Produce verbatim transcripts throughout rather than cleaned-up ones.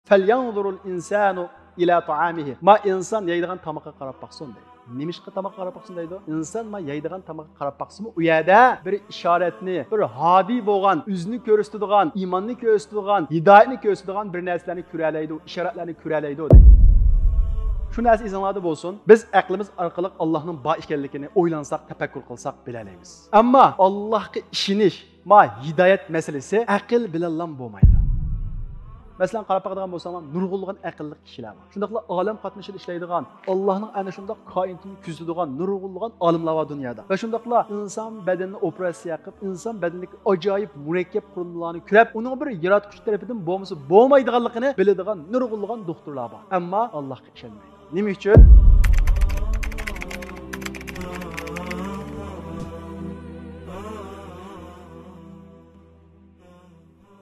فَلْيَنْظُرِ الْإِنْسَانُ إِلَى طَعَامِهِ. ما ئىنسان يەيدىغان تامىقىغا قاراپ باقسۇن دەيدۇ. نېمىشقا تاماققا قاراپ باقسۇن دەيدۇ؟ ئىنسان ما يەيدىغان تاماققا قاراپ باقسىمۇ، ئۇ يەردە بىر ئىشارەتنى، بىر ھادى بولغان، ئۆزىنى كۆرسىتىدىغان، ئىماننى كۆرسىتىدىغان، ھىدايەتنى كۆرسىتىدىغان بىر نەرسىلەرنى كۆرەلەيدۇ، ئىشارەتلەرنى كۆرەلەيدۇ دەيدۇ. شۇ نەرسە ئېسىڭلاردا بولسۇن، بىز ئەقلىمىز ئارقىلىق ئاللاھنىڭ بار ئىكەنلىكىنى ئويلانساق، تەپەككۇر قىلساق بىلەلەيمىز. ئەمما ئاللاھقا ئىشىنىش، ما ھىدايەت مەسىلىسى ئەقىل بىلەنلا بولمايدۇ. مەسىلەن، قاراپ باقىدىغان بولساڭلار، نۇرغۇنلىغان ئەقىللىق كىشىلەر بار. شۇنداقلا ئالەم قاتنىشىدا ئىشلەيدىغان، ئاللاھنىڭ ئەنە شۇنداق كائىنىتىنى كۆزىتىدىغان نۇرغۇنلىغان ئالىملار بار دۇنيادا. ۋە شۇنداقلا ئىنسان بەدىنىنى ئوپېراتسىيە قىلىپ، ئىنسان بەدىنىدىكى ئاجايىپ مۇرەككەپ قۇرۇلمىلارنى كۆرۈپ، ئۇنىڭ بىر ياراتقۇچى تەرىپىدىن بولمىسا بولمايدىغانلىقىنى بىلىدىغان نۇرغۇنلىغان دوختۇرلار بار. ئەمما ئاللاھقا ئىشەنمەيدۇ. نېمە ئۈچۈن؟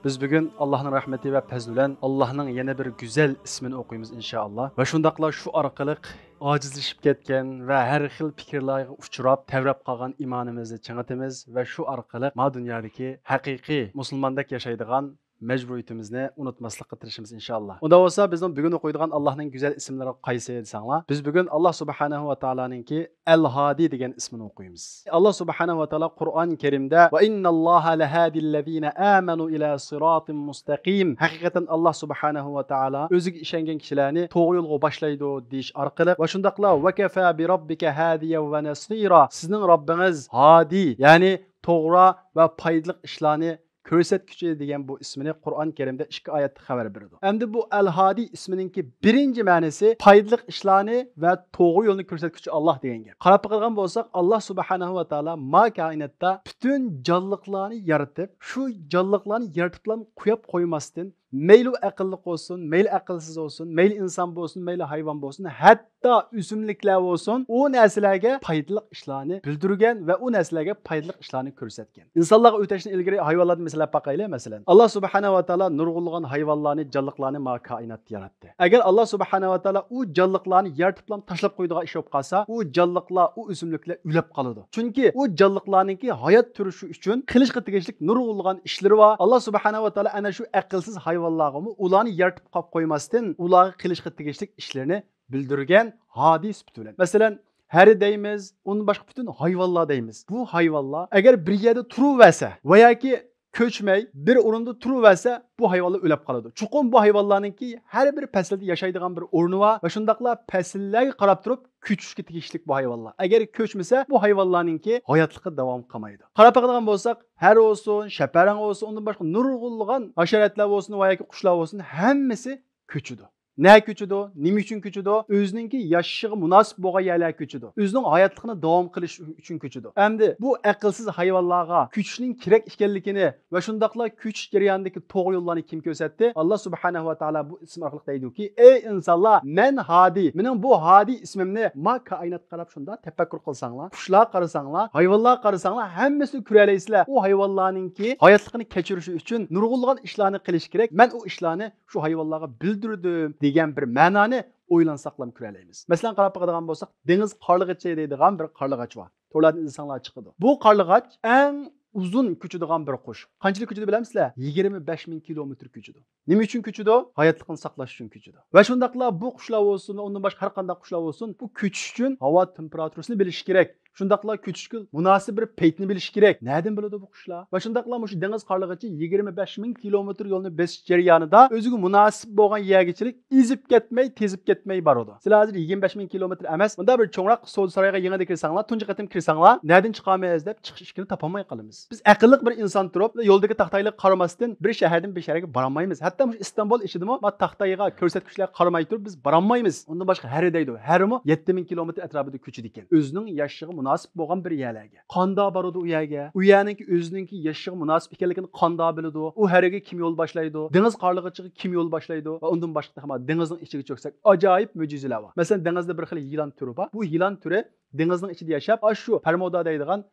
بىز بۈگۈن ئاللاھنىڭ رەھمىتى ۋە پەزلى بىلەن ئاللاھنىڭ يەنە بىر گۈزەل ئىسمىنى ئوقۇيمىز، ئىنشائاللا. ۋە شۇنداقلا شۇ ئارقىلىق ئاجىزلىشىپ كەتكەن ۋە ھەر خىل پىكىرلەرگە ئۇچراپ، تەۋرەپ قالغان ئىمانىمىزنى چىڭىتىمىز ۋە شۇ ئارقىلىق ما دۇنيادىكى ھەقىقىي مۇسۇلماندەك ياشايدىغان مەجبۇرىيىتىمىزنى ئۇنتۇماسلىققا تىرىشىمىز، ئىنشائاللا. ئۇنداق بولسا، بىزنىڭ بۈگۈن ئوقۇيدىغان ئاللاھنىڭ گۈزەل ئىسىملىرى قايسى دېسەڭلار، بىز بۈگۈن ئاللاھ سۇبھانەھۇ ۋە تائالانىڭكى ئەل ھادى دېگەن ئىسمىنى ئوقۇيمىز. ئاللاھ سۇبھانەھۇ ۋە تائالا قۇرئان كەرىمدە، ۋە ئىنناللاھە لەھادىللەزىنە ئامەنۇ ئىلە سىراتىم مۇستەقىم. ھەقىقەتەن ئاللاھ سۇبھانەھۇ ۋە تائالا ئۆزىگە ئىشەنگەن كىشىلەرنى توغرا يولغا باشلايدۇ دېيىش ئارقىلىق ۋە شۇنداقلا ۋە كەفە بىراببىكە ھادىيەن ۋە نەسىرا. سىزنىڭ رەببىڭىز ھادى، يەنى توغرا ۋە پايدىلىق ئىشلارنى كۆرسەتكۈچى دېگەن بۇ ئىسمىنى قۇرئان كەرىمدە ئىككى ئايەتتە خەۋەر بېرىدۇ. ئەمدى بۇ ئەل ھادى ئىسمىنىڭكى بىرىنچى مەنىسى پايدىلىق ئىشلارنى ۋە توغرا يولنى كۆرسەتكۈچى ئاللاھ دېگەن گەپ. قاراپ باقىدىغان بولساق، ئاللاھ سۇبھانەھۇ ۋە تائالا ما كائىناتتا پۈتۈن جانلىقلارنى يارىتىپ، شۇ جانلىقلارنى يارىتىپلا قويۇپ قويماستىن، مەيلى ئەقىللىق بولسۇن، مەيلى ئەقىلسىز بولسۇن، مەيلى ئىنسان بولسۇن، مەيلى ھايۋان بولسۇن، ھەتتا ئۆسۈملۈكلەر بولسۇن، ئۇ نەرسىلەرگە پايدىلىق ئىشلارنى بىلدۈرگەن ۋە ئۇ نەرسىلەرگە پايدىلىق ئىشلارنى كۆرسەتكەن. ئىنسانلارغا ئۆتەشتىن ئىلگىرى ھايۋانلاردىن مىسال ئېلىپ باقايلى، مەسىلەن. ئاللاھ سۇبھانەھۇ ۋە تائالا نۇرغۇنلىغان ھايۋانلارنى، جانلىقلارنى ما كائىناتتا ياراتتى. ئەگەر ئاللاھ سۇبھانەھۇ ۋە تائالا ئۇ جانلىقلارنى يارىتىپلا تاشلاپ قويىدىغان ئىش بولۇپ قالسا، ئۇ جانلىقلار، ئۇ ئۆسۈملۈكلەر ئۆلۈپ قالىدۇ. چۈنكى ئۇ جانلىقلارنىڭكى ھايات تۇرۇشى ئۈچۈن قىلىشقا تېگىشلىك نۇرغۇنلىغان ئىشلىرى بار. ئاللاھ سۇبھانەھۇ ۋە تائالا ئەنە شۇ ئەقىلسىز ھايۋانلارغىمۇ ئۇلارنى يارىتىپ قويۇپ قويماستىن، ئۇلارغا قىلىشقا تېگىشلىك ئىشلىرىنى بىلدۈرگەن ھادى سۈپىتى بىلەن. مەسىلەن، ھەرە دەيمىز، ئۇندىن باشقا پۈتۈن ھايۋانلار دەيمىز. بۇ ھايۋانلار ئەگەر بىر يەردە تۇرۇۋەرسە ۋە ياكى كۆچمەي بىر ئورۇندا تۇرۇۋەرسە، بۇ ھايۋانلار ئۆلۈپ قالىدۇ. چوقۇم بۇ ھايۋانلارنىڭكى ھەر بىر پەسىلدە ياشايدىغان بىر ئورنى بار ۋە شۇنداقلا پەسىللەرگە قاراپ تۇرۇپ كۆچۈشكە تېگىشلىك بۇ ھايۋانلار. ئەگەر كۆچمىسە، بۇ ھايۋانلارنىڭكى ھاياتلىقى داۋام قىلمايدۇ. قاراپ باقىدىغان بولساق، ھەرە بولسۇن، شەپەرەڭ بولسۇن، ئۇندىن باشقا نۇرغۇنلىغان ھاشاراتلار بولسۇن ۋە ياكى قۇشلار بولسۇن، ھەممىسى كۆچىدۇ. نە كۆچىدۇ؟ نېمە ئۈچۈن كۆچىدۇ؟ ئۆزىنىڭكى ياشىشىغا مۇناسىپ بولغان يەرلەرگە كۆچىدۇ. ئۆزىنىڭ ھاياتلىقىنى داۋام قىلىش ئۈچۈن كۆچىدۇ. ئەمدى بۇ ئەقىلسىز ھايۋانلارغا كۆچۈشنىڭ كېرەك ئىكەنلىكىنى ۋە شۇنداقلا كۆچۈش جەريانىدىكى توغرا يوللارنى كىم كۆرسەتتى؟ ئاللاھ سۇبھانەھۇ ۋە تائالا بۇ ئىسىم ئارقىلىق دەيدۇكى، ئەي ئىنسانلار، مەن ھادى، مېنىڭ بۇ ھادى ئىسمىمنى ما كائىناتقا قاراپ شۇنداق تەپەككۇر قىلساڭلار، قۇشلارغا قارىساڭلار، ھايۋانلارغا قارىساڭلار، ھەممىسىنى كۆرەلەيسىلەر. ئۇ ھايۋانلارنىڭكى ھاياتلىقىنى كەچۈرۈشى ئۈچۈن نۇرغۇنلىغان ئىشلارنى قىلىشى كېرەك. مەن ئۇ ئىشلارنى شۇ ھايۋانلارغا بىلدۈردۈم دېگەن بىر مەنانى ئويلانساقلام كۆرەلەيمىز. مەسىلەن، قاراپ باقىدىغان بولساق، دېڭىز قارلىغىچى دەيدىغان بىر قارلىغاچ بار. تورلاردىن ئىزدىسەڭلار چىقىدۇ. بۇ قارلىغاچ ئەڭ ئۇزۇن كۆچىدىغان بىر قۇش. قانچىلىك كۆچىدۇ بىلەمسىلەر؟ يىگىرمە بەش مىڭ كىلومېتىر كۆچىدۇ. نېمە ئۈچۈن كۆچىدۇ؟ ھاياتلىقىنى ساقلاش ئۈچۈن كۆچىدۇ. ۋە شۇنداقلا بۇ قۇشلار بولسۇن ۋە ئۇندىن باشقا ھەر قانداق قۇشلار بولسۇن، بۇ كۆچۈش ئۈچۈن ھاۋا تېمپېراتۇرىسىنى بىلىشى كېرەك. شۇنداقلا كۆچۈشكە مۇناسىپ بىر پەيتنى بىلىشى كېرەك. نەدىن بىلىدۇ بۇ قۇشلار؟ ۋە شۇنداقلا مۇشۇ دېڭىز قارلىغىچى يىگىرمە بەش مىڭ كىلومېتىر يولنى بېسىش جەريانىدا ئۆزىگە مۇناسىپ بولغان يەرگىچىلىك ئېزىپ كەتمەي، تېزىپ كەتمەي بارىدۇ. سىلەر ھازىر يىگىرمە بەش مىڭ كىلومېتىر ئەمەس، مۇنداق بىر چوڭراق سودا سارايىغا يېڭىدە كىرسەڭلار، تۇنجى قېتىم كىرسەڭلار، نەدىن چىقارمىز دەپ چىقىش ئىشىكىنى تاپالماي قالىمىز. بىز ئەقىللىق بىر ئىنسان تۇرۇپ، يولدىكى تاختايلارغا قارىماستىن بىر شەھەردىن بىر شەھەرگە بارالمايمىز. ھەتتا مۇشۇ ئىستانبۇل ئىچىدىمۇ ما تاختايغا، كۆرسەتكۈچلەرگە قارىماي تۇرۇپ بىز بارالمايمىز. ئۇندىن باشقا ھەرە دەيدۇ. ھەرىمۇ يەتتە مىڭ كىلومېتىر ئەتراپىدا كۆچىدىكەن. ئۆزىنىڭ ياشىشىغا مۇناسىپ بولغان بىر يەرلەرگە. قانداق بارىدۇ ئۇ يەرگە؟ ئۇ يەرنىڭكى ئۆزىنىڭكى ياشىشىغا مۇناسىپ ئىكەنلىكىنى قانداق بىلىدۇ؟ ئۇ ھەرىگە كىم يول باشلايدۇ؟ دېڭىز قارلىغىچىغا كىم يول باشلايدۇ؟ ۋە ئۇندىن باشقا تېخىمۇ دېڭىزنىڭ ئىچىگە چۆكسەك، ئاجايىپ مۆجىزىلەر بار. مەسىلەن، دېڭىزدا بىر خىل يىلان تۈرى بار. بۇ يىلان تۈرى دېڭىزنىڭ ئىچىدە ياشاپ، ئاشۇ پەرمۇدا دەيدىغان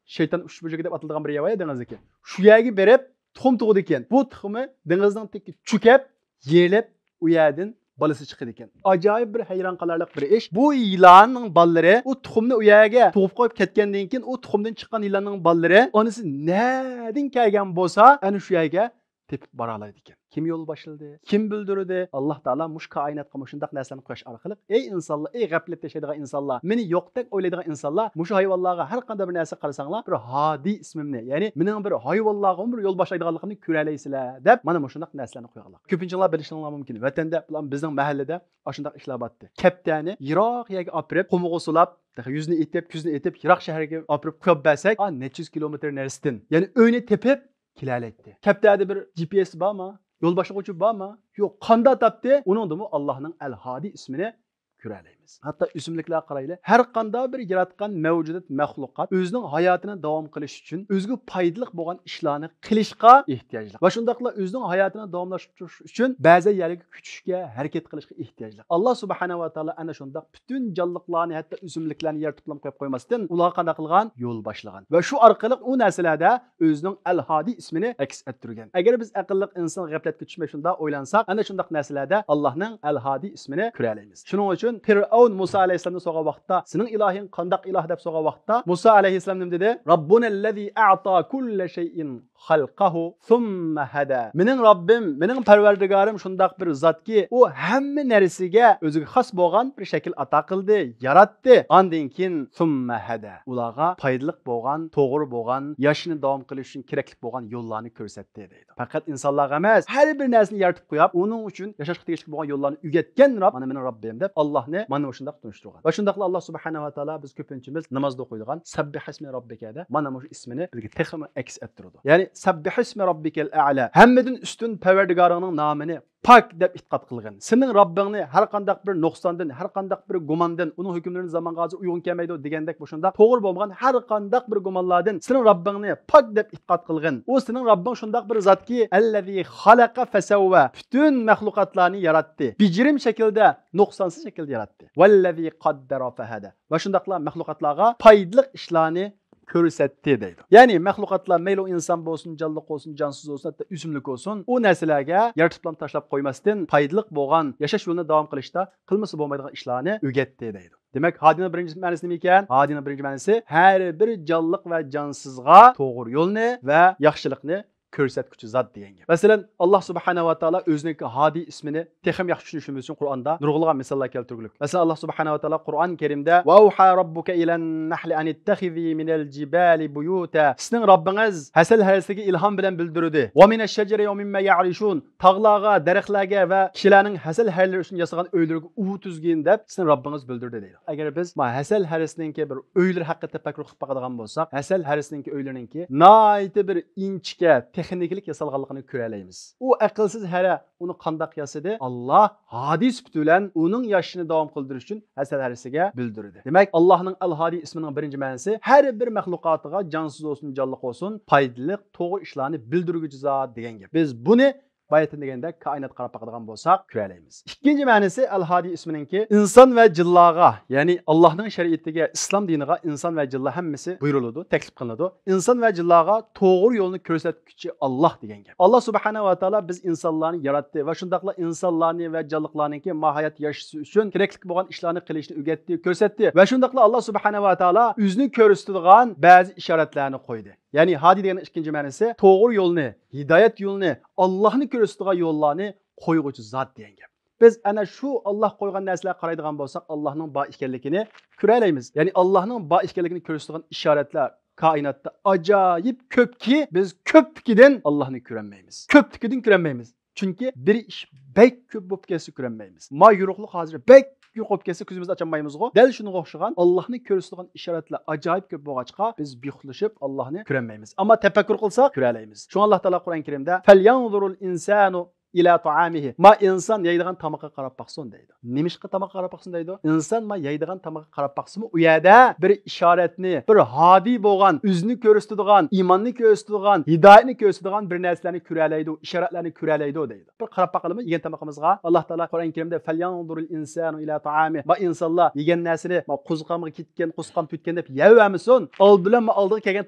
شەيتان ئۇچ بۆجىكى دەپ ئاتىلىدىغان بىر يەر بار يا دېڭىزدىكى. شۇ يەرگە بېرىپ، تۇخۇم تۇغىدىكەن. بۇ تۇخۇمى دېڭىزنىڭ تېكى چۆكۈپ، يېرىلىپ، ئۇ يەردىن بالىسى چىقىدىكەن. ئاجايىپ بىر ھەيران قالارلىق بىر ئىش. بۇ يىلاننىڭ بالىلىرى ئۇ تۇخۇمنى ئۇ يەرگە تۇغۇپ قويۇپ كەتكەندىن كېيىن، ئۇ تۇخۇمدىن چىققان يىلاننىڭ بالىلىرى ئانىسى نەدىن كەلگەن بولسا، ئەنە شۇ يەرگە تېپىپ بارالايدىكەن. كىم يول باشلىدى؟ كىم بىلدۈردى؟ ئاللا تائالا مۇشۇ كائىناتقا مۇشۇنداق نەرسىلەرنى قويۇش ئارقىلىق، ئەي ئىنسانلار، ئەي غەپلەتتە ياشايدىغان ئىنسانلار، مېنى يوقتەك ئويلايدىغان ئىنسانلار، مۇشۇ ھايۋانلارغا ھەر قانداق بىر نەرسە قارىساڭلار، بىر ھادى ئىسمىمنى، يەنى مېنىڭ بىر ھايۋانلارغىمۇ بىر يول باشلايدىغانلىقىمنى كۆرەلەيسىلەر دەپ، مانا مۇشۇنداق نەرسىلەرنى قويغانلار. كۆپىنچىڭلار بىلىشىڭلار مۇمكىن، ۋەتەندە، بىزنىڭ مەھەللىدە ئاشۇنداق ئىشلار بارتتى. كەپتەرنى يىراق يەرگە ئاپىرىپ، قۇمىغا سولاپ، تېخى يۈزىنى ئېتىپ، كۆزىنى ئېتىپ، يىراق شەھەرگە ئاپىرىپ قويۇپ بەرسەك، ئا، نەچچە يۈز كىلومېتىر نەرىسىدىن، يەنى ئۆينى تېپىپ كېلەلەيتتى. كەپتەردە بىر جي پي ئېس بارمۇ؟ يول باشلىغۇچى بارمۇ؟ يوق. قانداق تاپتى؟ ئۇنىڭدىمۇ ئاللانىڭ ئەل ھادى ئىسمىنى كۆرەلەيمىز. ھەتتا ئۆسۈملۈكلەرگە قارايلى. ھەر قانداق بىر ياراتقان مەۋجۇدات، مەخلۇقات ئۆزىنىڭ ھاياتىنى داۋام قىلىش ئۈچۈن ئۆزىگە پايدىلىق بولغان ئىشلارنى قىلىشقا ئېھتىياجلىق ۋە شۇنداقلا ئۆزىنىڭ ھاياتىنى داۋاملاشتۇرۇش ئۈچۈن بەزى يەرلەرگە كۆچۈشكە ھەرىكەت قىلىشقا ئېھتىياجلىق. ئاللا سۇبھانەھۇ ۋە تائالا ئەنە شۇنداق پۈتۈن جانلىقلارنى، ھەتتا ئۆسۈملۈكلەرنى يارىتىپلا قويۇپ قويماستىن، ئۇلارغا قانداق قىلغان؟ يول باشلىغان. ۋە شۇ ئارقىلىق ئۇ نەرسىلەردە ئۆزىنىڭ ئەل ھادى ئىسمىنى ئەكس ئەتتۈرگەن. ئەگەر بىز ئەقىللىق ئىنسان غەپلەتكە چۈشمەي شۇنداق ئويلانساق، ئەنە شۇنداق نەرسىلەردە ئاللانىڭ ئەل ھادى ئىسمىنى كۆرەلەيمىز. شۇنىڭ ئۈچۈن پىرئەۋن مۇسا ئەلەيھىسسالامنى سورىغان ۋاقىتتا، سېنىڭ ئىلاھىڭ قانداق ئىلاھ دەپ سورىغان ۋاقىتتا، مۇسا ئەلەيھىسسالام نېمە دېدى؟ ربنا الذي أعطى كل شيء خلقه ثم هدى. مېنىڭ رەببىم، مېنىڭ پەرۋەردىگارىم شۇنداق بىر زاتكى، ئۇ ھەممە نەرسىگە ئۆزىگە خاس بولغان بىر شەكىل ئاتا قىلدى، ياراتتى. ئاندىن كېيىن ثم هدى. ئۇلارغا پايدىلىق بولغان، توغرا بولغان، ياشىشىنى داۋام قىلىش ئۈچۈن كېرەكلىك بولغان يوللارنى كۆرسەتتى دەيدۇ. پەقەت ئىنسانلارغا ئەمەس، ھەر بىر نەرسىنى يارىتىپ قويۇپ، ئۇنىڭ ئۈچۈن ياشاشقا تېگىشلىك بولغان يوللارنى ئۆگەتكەن رەب، مانا مېنىڭ رەببىم دەپ، ئاللانى مانا مۇشۇنداق تونۇشتۇرغان. ۋە شۇنداقلا ئاللا سۇبھانەھۇ ۋە تائالا بىز كۆپىنچىمىز نامازدا ئوقۇيدىغان سەببىھىسمى رەببىكە دە مانا مۇشۇ ئىسمىنى بىزگە تېخىمۇ ئەكس ئەتتۈرىدۇ. يەنى سەببىھىسمى رەببىكەل ئەئلا، ھەممىدىن ئۈستۈن پەرۋەردىگارىڭنىڭ نامىنى پاك دەپ ئېتىقاد قىلغىن. سېنىڭ رەببىڭنى ھەر قانداق بىر نۇقساندىن، ھەر قانداق بىر گۇماندىن، ئۇنىڭ ھۆكۈملىرىنى زامانغا ھازىر ئۇيغۇن كەلمەيدۇ دېگەندەك بۇ شۇنداق توغرا بولمىغان ھەر قانداق بىر گۇمانلاردىن سېنىڭ رەببىڭنى پاك دەپ ئېتىقاد قىلغىن. ئۇ سېنىڭ رەببىڭ شۇنداق بىر زاتكى، ئەللەزى خەلەقە فەسەۋۋە، پۈتۈن مەخلۇقاتلارنى ياراتتى. بېجىرىم شەكىلدە، نۇقسانسىز شەكىلدە ياراتتى. ۋەللەزى قەددەرە فەھەدە، ۋە شۇنداقلا مەخلۇقاتلارغا پايدىلىق ئىشلارنى كۆرسەتتى دەيدۇ. يەنى مەخلۇقاتلار مەيلى ئۇ ئىنسان بولسۇن، جانلىق بولسۇن، جانسىز بولسۇن، ھەتتا ئۆسۈملۈك بولسۇن، ئۇ نەرسىلەرگە يارىتىپلا تاشلاپ قويماستىن، پايدىلىق بولغان، ياشاش يولىنى داۋام قىلىشتا قىلمىسا بولمايدىغان ئىشلارنى ئۆگەتتى دەيدۇ. دېمەك، ھادىنىڭ بىرىنچى مەنىسى نېمە ئىكەن؟ ھادىنىڭ بىرىنچى مەنىسى ھەر بىر جانلىق ۋە جانسىزغا توغرا يولنى ۋە ياخشىلىقنى كۆرسەتكۈچى زات دېگەن گەپ. مەسىلەن، ئاللا سۇبھانەھۇ ۋە تائالا ئۆزىنىڭكى ھادى ئىسمىنى تېخىمۇ ياخشى چۈشىنىشىمىز ئۈچۈن قۇرئاندا نۇرغۇنلىغان مىساللار كەلتۈرگۈلۈك. مەسىلەن، ئاللا سۇبھانەھۇ ۋە تائالا قۇرئان كەرىمدە، وأوحى ربك إلى النحل أن اتخذي من الجبال بيوتا. سىزنىڭ رەببىڭىز ھەسەل ھەرىسىگە ئىلھام بىلەن بىلدۈردى. ومن الشجر ومما يعرشون. تاغلارغا، دەرەخلەرگە ۋە كىشىلەرنىڭ ھەسەل ھەرىلىرى ئۈچۈن ياسىغان ئۆيلىرىگە ئۇۋا تۈزگىن دەپ سىزنىڭ رەببىڭىز بىلدۈردى دەيدۇ. ئەگەر بىز ما ھەسەل ھەرىسىنىڭكى بىر ئۆيلىرى ھەققىدە تەپەككۇر قىلىپ باقىدىغان بولساق، ھەسەل ھەرىسىنىڭكى ئۆيلىرىنىڭكى ناھايىتى بىر ئىنچىكە تېخنىكىلىك ياسالغانلىقىنى كۆرەلەيمىز. ئۇ ئەقىلسىز ھەرە ئۇنى قانداق ياسىدى؟ ئاللا ھادى سۈپىتى بىلەن ئۇنىڭ ياشىشىنى داۋام قىلدۇرۇش ئۈچۈن ھەسەل ھەرىسىگە بىلدۈردى. دېمەك، ئاللانىڭ ئەل ھادى ئىسمىنىڭ بىرىنچى مەنىسى ھەر بىر مەخلۇقاتىغا، جانسىز بولسۇن، جانلىق بولسۇن، پايدىلىق، توغرا ئىشلارنى بىلدۈرگۈچى زات دېگەن گەپ. بىز بۇنى باياتىن دېگەندەك كائىناتقا قاراپ باقىدىغان بولساق كۆرەلەيمىز. ئىككىنچى مەنىسى ئەل ھادى ئىسمىنىڭكى ئىنسان ۋە جىنلارغا، يەنى ئاللاھنىڭ شەرىئىتىگە، ئىسلام دىنىغا ئىنسان ۋە جىنلار ھەممىسى بۇيرۇلىدۇ، تەكلىپ قىلىنىدۇ. ئىنسان ۋە جىنلارغا توغرا يولنى كۆرسەتكۈچى ئاللاھ دېگەن گەپ. ئاللاھ سۇبھانەھۇ ۋە تائالا بىز ئىنسانلارنى ياراتتى ۋە شۇنداقلا ئىنسانلارنى ۋە جانلىقلارنىڭكى ماھايات ياشىشى ئۈچۈن كېرەكلىك بولغان ئىشلارنى قىلىشنى ئۆگەتتى، كۆرسەتتى ۋە شۇنداقلا ئاللاھ سۇبھانەھۇ ۋە تائالا ئۆزىنى كۆرسىتىدىغان بەزى ئىشارەتلەرنى قويدى. يەنى ھادى دېگەننىڭ ئىككىنچى مەنىسى توغرا يولنى، ھىدايەت يولىنى، ئاللاھنى كۆرسىتىدىغان يوللارنى قويغۇچى زات دېگەن گەپ. بىز ئەنە شۇ ئاللاھ قويغان نەرسىلەرگە قارايدىغان بولساق، ئاللاھنىڭ بار ئىكەنلىكىنى كۆرەلەيمىز. يەنى ئاللاھنىڭ بار ئىكەنلىكىنى كۆرسىتىدىغان ئىشارەتلەر كائىناتتا ئاجايىپ كۆپكى، بىز كۆپتىكىدىن ئاللاھنى كۆرەلمەيمىز. كۆپتىكىدىن كۆرەلمەيمىز. چۈنكى بىر ئىش بەك كۆپ بولۇپ كەتسە كۆرەلمەيمىز. ما يورۇقلۇق ھازىر بەك يوق بولۇپ كەتسە كۆزىمىزنى ئاچالمايمىزغۇ. دەل شۇنىڭغا ئوخشىغان ئاللاھنى كۆرسىتىدىغان ئىشارەتلەر ئاجايىپ كۆپ بولغاچقا، بىز بىخۇدلىشىپ ئاللاھنى كۆرەلمەيمىز. ئەمما تەپەككۇر قىلساق كۆرەلەيمىز. شۇڭا ئاللاھ تائالا قۇرئان كەرىمدە، فَلْيَنْظُرِ الْإِنْسَانُ إِلَى طَعَامِهِ. ما ئىنسان يەيدىغان تامىقىغا قاراپ باقسۇن دەيدۇ. نېمىشقا تاماققا قاراپ باقسۇن دەيدۇ؟ ئىنسان ما يەيدىغان تامىقىغا قاراپ باقسىمۇ، ئۇ يەردە بىر ئىشارەتنى، بىر ھادى بولغان، ئۆزىنى كۆرسىتىدىغان، ئىماننى كۆرسىتىدىغان، ھىدايەتنى كۆرسىتىدىغان بىر نەرسىلەرنى كۆرەلەيدۇ، ئىشارەتلەرنى كۆرەلەيدۇ دەيدۇ. بىر قاراپ باقايلىمۇ يېگەن تامىقىمىزغا؟ ئاللاھ تائالا قۇرئان كەرىمدە، فَلْيَنْظُرِ الْإِنْسَانُ إِلَى طَعَامِهِ. ما ئىنسانلار يېگەن نەرسىنى، ما قوزغامغا كەتكەن، قوزغام تۈتكەن دەپ يەۋەرمىسۇن. ئالدى بىلەن ما ئالدىغا كەلگەن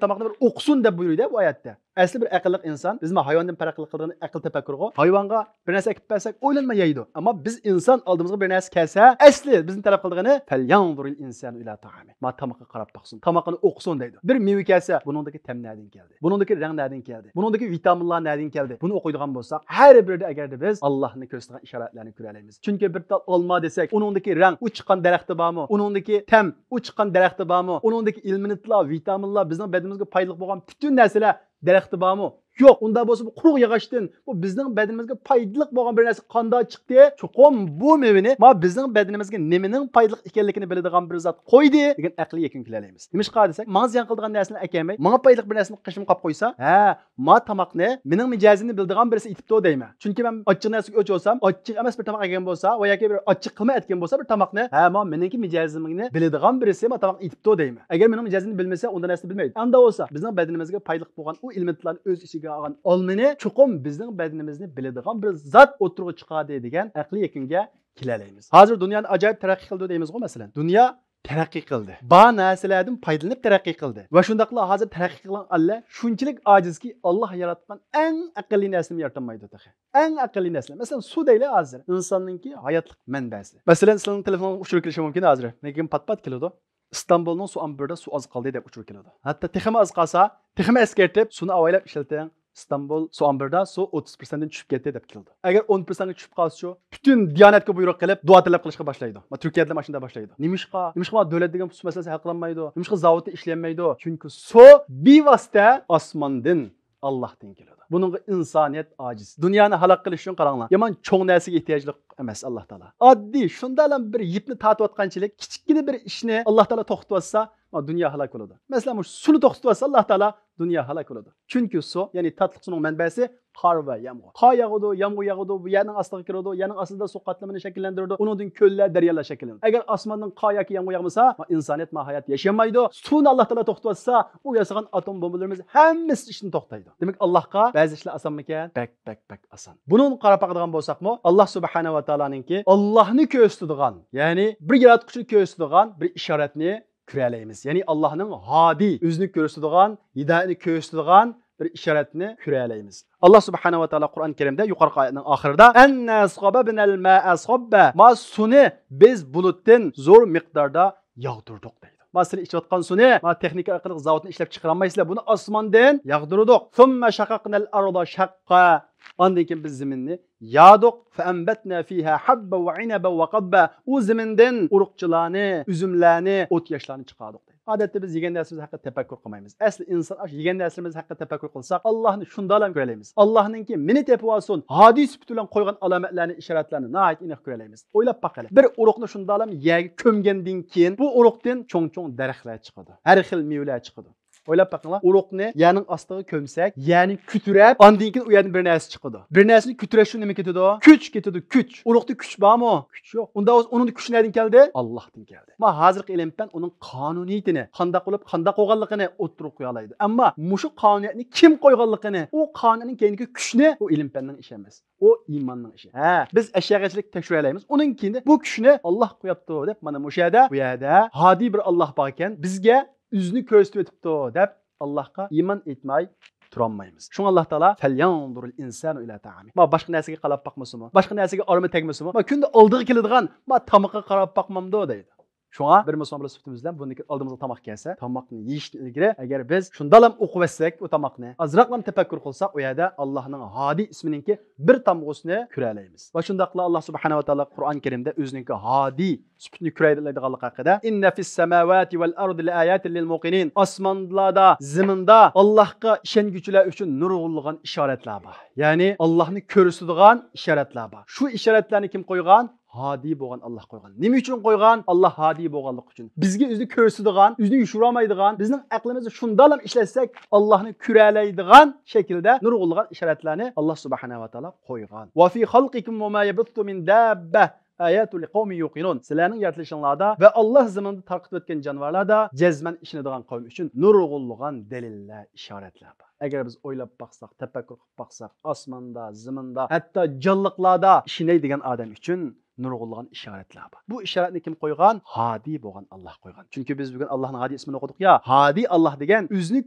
تاماقنى بىر ئوقۇسۇن دەپ بۇيرۇيدۇ بۇ ئايەتتە. ئەسلى بىر ئەقىللىق ئىنسان، بىزمۇ ھايۋاندىن پەرق قىلىدىغىنى ئەقىل تەپەككۇرغۇ. ھايۋانغا بىر نەرسە ئەكىپ بەرسەك، ئويلانماي يەيدۇ. ئەمما بىز ئىنسان ئالدىمىزغا بىر نەرسە كەلسە، ئەسلى بىزدىن تەلەپ قىلىدىغىنى، فەليەنزۇرىل ئىنسانۇ ئىلا تائامى. ما تامىقىغا قاراپ باقسۇن، تامىقىنى ئوقۇسۇن دەيدۇ. بىر مېۋە كەلسە، بۇنىڭدىكى تەم نەدىن كەلدى؟ بۇنىڭدىكى رەڭ نەدىن كەلدى؟ بۇنىڭدىكى ۋىتامىنلار نەدىن كەلدى؟ بۇنى ئوقۇيدىغان بولساق، ھەر بىرىدە ئەگەردە بىز ئاللاھنى كۆرسىتىدىغان ئىشارەتلەرنى كۆرەلەيمىز. چۈنكى بىر تال ئالما دېسەك، ئۇنىڭدىكى رەڭ، ئۇ چىققان دەرەختى بارمۇ؟ ئۇنىڭدىكى تەم، ئۇ چىققان دەرەختى بارمۇ؟ ئۇنىڭدىكى ئېلېمېنتلار، ۋىتامىنلار، بىزنىڭ بەدىنىمىزگە پايدىلىق بولغان پۈتۈن نەرسىلەر دەرەختى بارمۇ؟ يوق. ئۇنداق بولسا، بۇ قۇرۇق ياغاچتىن بۇ بىزنىڭ بەدىنىمىزگە پايدىلىق بولغان بىر نەرسە قانداق چىقتى؟ چوقۇم بۇ مېۋىنى، ما بىزنىڭ بەدىنىمىزگە نېمىنىڭ پايدىلىق ئىكەنلىكىنى بىلىدىغان بىر زات قويدى دېگەن ئەقلىي يەكۈنگە كېلەلەيمىز. نېمىشقا دېسەك، ماڭا زىيان قىلىدىغان نەرسىنى ئەكەلمەي، ماڭا پايدىلىق بىر نەرسىنى قېشىمغا قاپ قويسا، ھە، ما تاماقنى مېنىڭ مىجەزىمنى بىلىدىغان بىرسى ئېتىپتۇ دەيمەن. چۈنكى مەن ئاچچىق نەرسىگە ئۆچ بولسام، ئاچچىق ئەمەس بىر تاماق يېگەن بولسا ۋە ياكى بىر ئاچچىق قىلماي ئەتكەن بولسا بىر تاماقنى، ھە، ما مېنىڭكى مىجەزىمنى بىلىدىغان بىرسى ما تاماق ئېتىپتۇ دەيمەن. ئەگەر مېنىڭ مىجەزىمنى بىلمىسە، ئۇنداق نەرسىنى بىلمەيدۇ. ئەمدى بولسا بىزنىڭ بەدىنىمىزگە پايدىلىق بولغان ئۇ ئېلېمېنتلارنى ئۆز ئىچىگە ئالغان ئالمىنى چوقۇم بىزنىڭ بەدىنىمىزنى بىلىدىغان بىر زات ئوتتۇرىغا چىقاردى دېگەن ئەقلىي يەكۈنگە كېلەلەيمىز. ھازىر دۇنيانى ئاجايىپ تەرەققىي قىلدى دەيمىزغۇ، مەسىلەن. دۇنيا تەرەققىي قىلدى. بار نەرسىلەردىن پايدىلىنىپ تەرەققىي قىلدى. ۋە شۇنداقلا ھازىر تەرەققىي قىلغان ئەللەر شۇنچىلىك ئاجىزكى، ئاللاھ ياراتقان ئەڭ ئەقەللىي نەرسىنى يارىتالمايدۇ تېخى. ئەڭ ئەقەللىي نەرسىلەر. مەسىلەن، سۇ دەيلى ھازىر. ئىنساننىڭكى ھاياتلىق مەنبەسى. مەسىلەن، سىلەرنىڭ تېلېفونىڭىزغا ئۇچۇر كېلىشى مۇمكىن ھازىر. لېكىن پات-پات كېلىدۇ. ئىستانبۇلنىڭ سۇ ئامبىرىدا سۇ ئاز قالدى دەپ ئۇچۇر كېلىدۇ. ھەتتا تېخىمۇ ئاز قالسا، تېخىمۇ ئەسكەرتىپ، سۇنى ئاۋايلاپ ئىشلىتىڭ. ئىستانبۇل سۇ ئامبىرىدا سۇ ئوتتۇز پىرسەنتتىن چۈشۈپ كەتتى دەپ كېلىدۇ. ئەگەر ئون پىرسەنتكە چۈشۈپ قالسىچۇ؟ پۈتۈن دىيانەتكە بۇيرۇق قىلىپ، دۇئا تەلەپ قىلىشقا باشلايدۇ. ما تۈركىيەدىمۇ ئاشۇنداق باشلايدۇ. نېمىشقا؟ نېمىشقا دۆلەتتىكى سۇ مەسىلىسى ھەل قىلىنمايدۇ؟ نېمىشقا زاۋۇتتا ئىشلىيەلمەيدۇ؟ چۈنكى سۇ بىۋاسىتە ئاسماندىن، ئاللاھتىن كېلىدۇ. بۇنىڭغا ئىنسانىيەت ئاجىز. دۇنيانى ھالاك قىلىش ئۈچۈن قاراڭلار. يامان چوڭ نەرسىگە ئېھتىياجلىق ئەمەس ئاللاھ تائالا. ئاددىي، شۇنداقلا بىر يىپنى تارتىۋاتقانچىلىك، كىچىككىنە بىر ئىشنى ئاللاھ تائالا توختىتىۋاتسا، ما دۇنيا ھالاك بولىدۇ. مەسىلەن، مۇشۇ سۇنى توختىتىۋاتسا، ئاللاھ تائالا دۇنيا ھالاك بولىدۇ. چۈنكى سۇ، يەنى تاتلىق سۇنىڭ مەنبەسى قار ۋە يامغۇر. قار ياغىدۇ، يامغۇر ياغىدۇ، يەرنىڭ ئاستىغا كىرىدۇ، يەرنىڭ ئاستىدا سۇ قاتلىمىنى شەكىللەندۈرىدۇ، ئۇنىڭدىن كۆللەر، دەريالار شەكىللىنىدۇ. ئەگەر ئاسماندىن قار ياكى يامغۇر ياغمىسا، ئىنسانىيەت ما ھايات ياشىيالمايدۇ. سۇنى ئاللاھ تائالا توختىتىۋاتسا، ئۇ ياسىغان ئاتوم بومبىلىرىمىز ھەممىسى ئىشتىن توختايدۇ. دېمەك، ئاللاھقا بەزى ئىشلار ئاسانمىكەن؟ بەك، بەك، بەك ئاسان. بۇنىڭغا قاراپ باقىدىغان بولساقمۇ، ئاللاھ سۇبھانەھۇ ۋە تائالانىڭكى ئاللاھنى كۆرسىتىدىغان، يەنى بىر ياراتقۇچىنى كۆرسىتىدىغان بىر ئىشارەتنى كۆرەلەيمىز. يەنى ئاللاھنىڭ ھادى، ئۆزىنى كۆرسىتىدىغان، ھىدايەتنى كۆرسىتىدىغان بىر ئىشارەتنى كۆرەلەيمىز. ئاللاھ سۇبھانەھۇ ۋە تائالا قۇرئان كەرىمدە يۇقىرىقى ئايەتنىڭ ئاخىرىدا، ئەننا ساببەنەل ماء ساببا، ما سۇنى بىز بۇلۇتتىن زور مىقداردا ياغدۇردۇق دەيدۇ. ما سىلەر ئىچىۋاتقان سۇنى، ما تېخنىكا ئارقىلىق زاۋۇتتىن ئىشلەپ چىقىرالمايسىلەر، بۇنى ئاسماندىن ياغدۇردۇق. ثم شققنا الأرض شقا. ئاندىن كېيىن بىز زېمىننى ياردۇق. فأنبتنا فيها حبا وعنبا وقضبا. ئۇ زېمىندىن ئۇرۇقچىلارنى، ئۈزۈملەرنى، ئوت ياشلارنى چىقاردۇق دەيدۇ. ئادەتتە بىز يېگەن نەرسىمىز ھەققىدە تەپەككۇر قىلمايمىز. ئەسلى ئىنسان ئاشۇ يېگەن نەرسىمىز ھەققىدە تەپەككۇر قىلساق، ئاللاھنى شۇنداقلا كۆرەلەيمىز. ئاللاھنىڭكى مېنى تېپىۋالسۇن، ھادى سۈپىتى بىلەن قويغان ئالامەتلەرنى، ئىشارەتلەرنى ناھايىتى ئېنىق كۆرەلەيمىز. ئويلاپ باققىلى. بىر ئۇرۇقنى شۇنداقلا يەرگە كۆمگەندىن كېيىن، بۇ ئۇرۇقتىن چوڭ-چوڭ دەرەخلەر چىقىدۇ. ھەر خىل مېۋىلەر چىقىدۇ. ئويلاپ بېقىڭلار، ئۇرۇقنى يەرنىڭ ئاستىغا كۆمسەك، يەرنى كۆتۈرەپ، ئاندىن كېيىن ئۇ يەردىن بىر نەرسە چىقىدۇ. بىر نەرسىنى كۆتۈرۈش ئۈچۈن نېمە كېتىدۇ؟ كۈچ كېتىدۇ، كۈچ. ئۇرۇقتا كۈچ بارمۇ؟ كۈچ يوق. ئۇنداق بولسا ئۇنىڭدا كۈچ نەدىن كەلدى؟ ئاللاھتىن كەلدى. ما ھازىرقى ئىلىم پەن ئۇنىڭ قانۇنىيىتىنى، قانداق بولۇپ، قانداق بولغانلىقىنى ئوتتۇرىغا قويالايدۇ. ئەمما مۇشۇ قانۇنىيەتنى كىم قويغانلىقىنى، ئۇ قانۇننىڭ كەينىدىكى كۈچنى، ئۇ ئىلىم پەننىڭ ئىشى ئەمەس. ئۇ ئىماننىڭ ئىشى. ھە، بىز ئەشياغىچىلىك تەكشۈرەلەيمىز. ئۇنىڭ كېيىن بۇ كۈچنى ئاللاھ قويۇپتۇ دەپ، مانا مۇشۇ يەردە، بۇ يەردە ھادىي بىر ئاللاھ بار ئىكەن، بىزگە ئۆزىنى كۆرسىتىۋېتىپتۇ دەپ، ئاللاھقا ئىمان ئېيتماي تۇرالمايمىز. شۇڭا ئاللاھ تائالا، فەليەنزۇرىل ئىنسانۇ ئىلا تائامى. ما باشقا نەرسىگە قاراپ باقمىسىمۇ، باشقا نەرسىگە ئارىمى تەگمىسىمۇ، ما كۈندە ئالدىغا كېلىدىغان ما تامىقىغا قاراپ باقمامدۇ دەيدۇ. شۇڭا بىر مۇسۇلمان بالا سۈپىتىمىز بىلەن بۇندىن كېيىن ئالدىمىزغا تاماق كەلسە، تاماقنى يېيىشتىن ئىلگىرى ئەگەر بىز شۇنداقلام ئوقۇۋەتسەك ئۇ تاماقنى، ئازراقلام تەپەككۇر قىلساق، ئۇ يەردە ئاللاھنىڭ ھادىي ئىسمىنىڭكى بىر تامغىسىنى كۆرەلەيمىز. ۋە شۇنداقلا ئاللاھ سۇبھانەھۇ ۋە تائالا قۇرئان كەرىمدە ئۆزىنىڭكى ھادىي سۈپىتىنى كۆرەلەيدىغانلىقى ھەققىدە، إن في السماوات والأرض لآيات للموقنين. ئاسمانلاردا، زېمىندا ئاللاھقا ئىشەنگۈچىلەر ئۈچۈن نۇرغۇنلىغان ئىشارەتلەر بار. يەنى ئاللاھنى كۆرسىتىدىغان ئىشارەتلەر بار. شۇ ئىشارەتلەرنى كىم قويغان؟ ھادىي بولغان ئاللاھ قويغان. نېمە ئۈچۈن قويغان؟ ئاللاھ ھادىي بولغانلىقى ئۈچۈن. بىزگە ئۆزىنى كۆرسىتىدىغان، ئۆزىنى يوشۇرالمايدىغان، بىزنىڭ ئەقلىمىزنى شۇنداقلام ئىشلەتسەك، ئاللاھنى كۆرەلەيدىغان شەكىلدە نۇرغۇنلىغان ئىشارەتلەرنى ئاللاھ سۇبھانەھۇ ۋە تائالا قويغان. وفي خلقكم وما يبث من دابة آيات لقوم يوقنون. سىلەرنىڭ يارىتىلىشىڭلاردا ۋە ئاللاھ زېمىندا تارقىتىپ ئۆتكەن جانىۋارلاردا جەزمەن ئىشىنىدىغان قەۋم ئۈچۈن نۇرغۇنلىغان دەلىللەر، ئىشارەتلەر بار. ئەگەر بىز ئويلاپ باقساق، تەپەككۇر قىلىپ باقساق، ئاسماندا، زېمىندا، ھەتتا جانلىقلاردا ئىشىنەي دېگەن ئادەم ئۈچۈن نۇرغۇنلىغان ئىشارەتلەر بار. بۇ ئىشارەتنى كىم قويغان؟ ھادى بولغان ئاللاھ قويغان. چۈنكى بىز بۈگۈن ئاللاھنىڭ ھادى ئىسمىنى ئوقۇدۇق يا. ھادى ئاللاھ دېگەن ئۆزىنى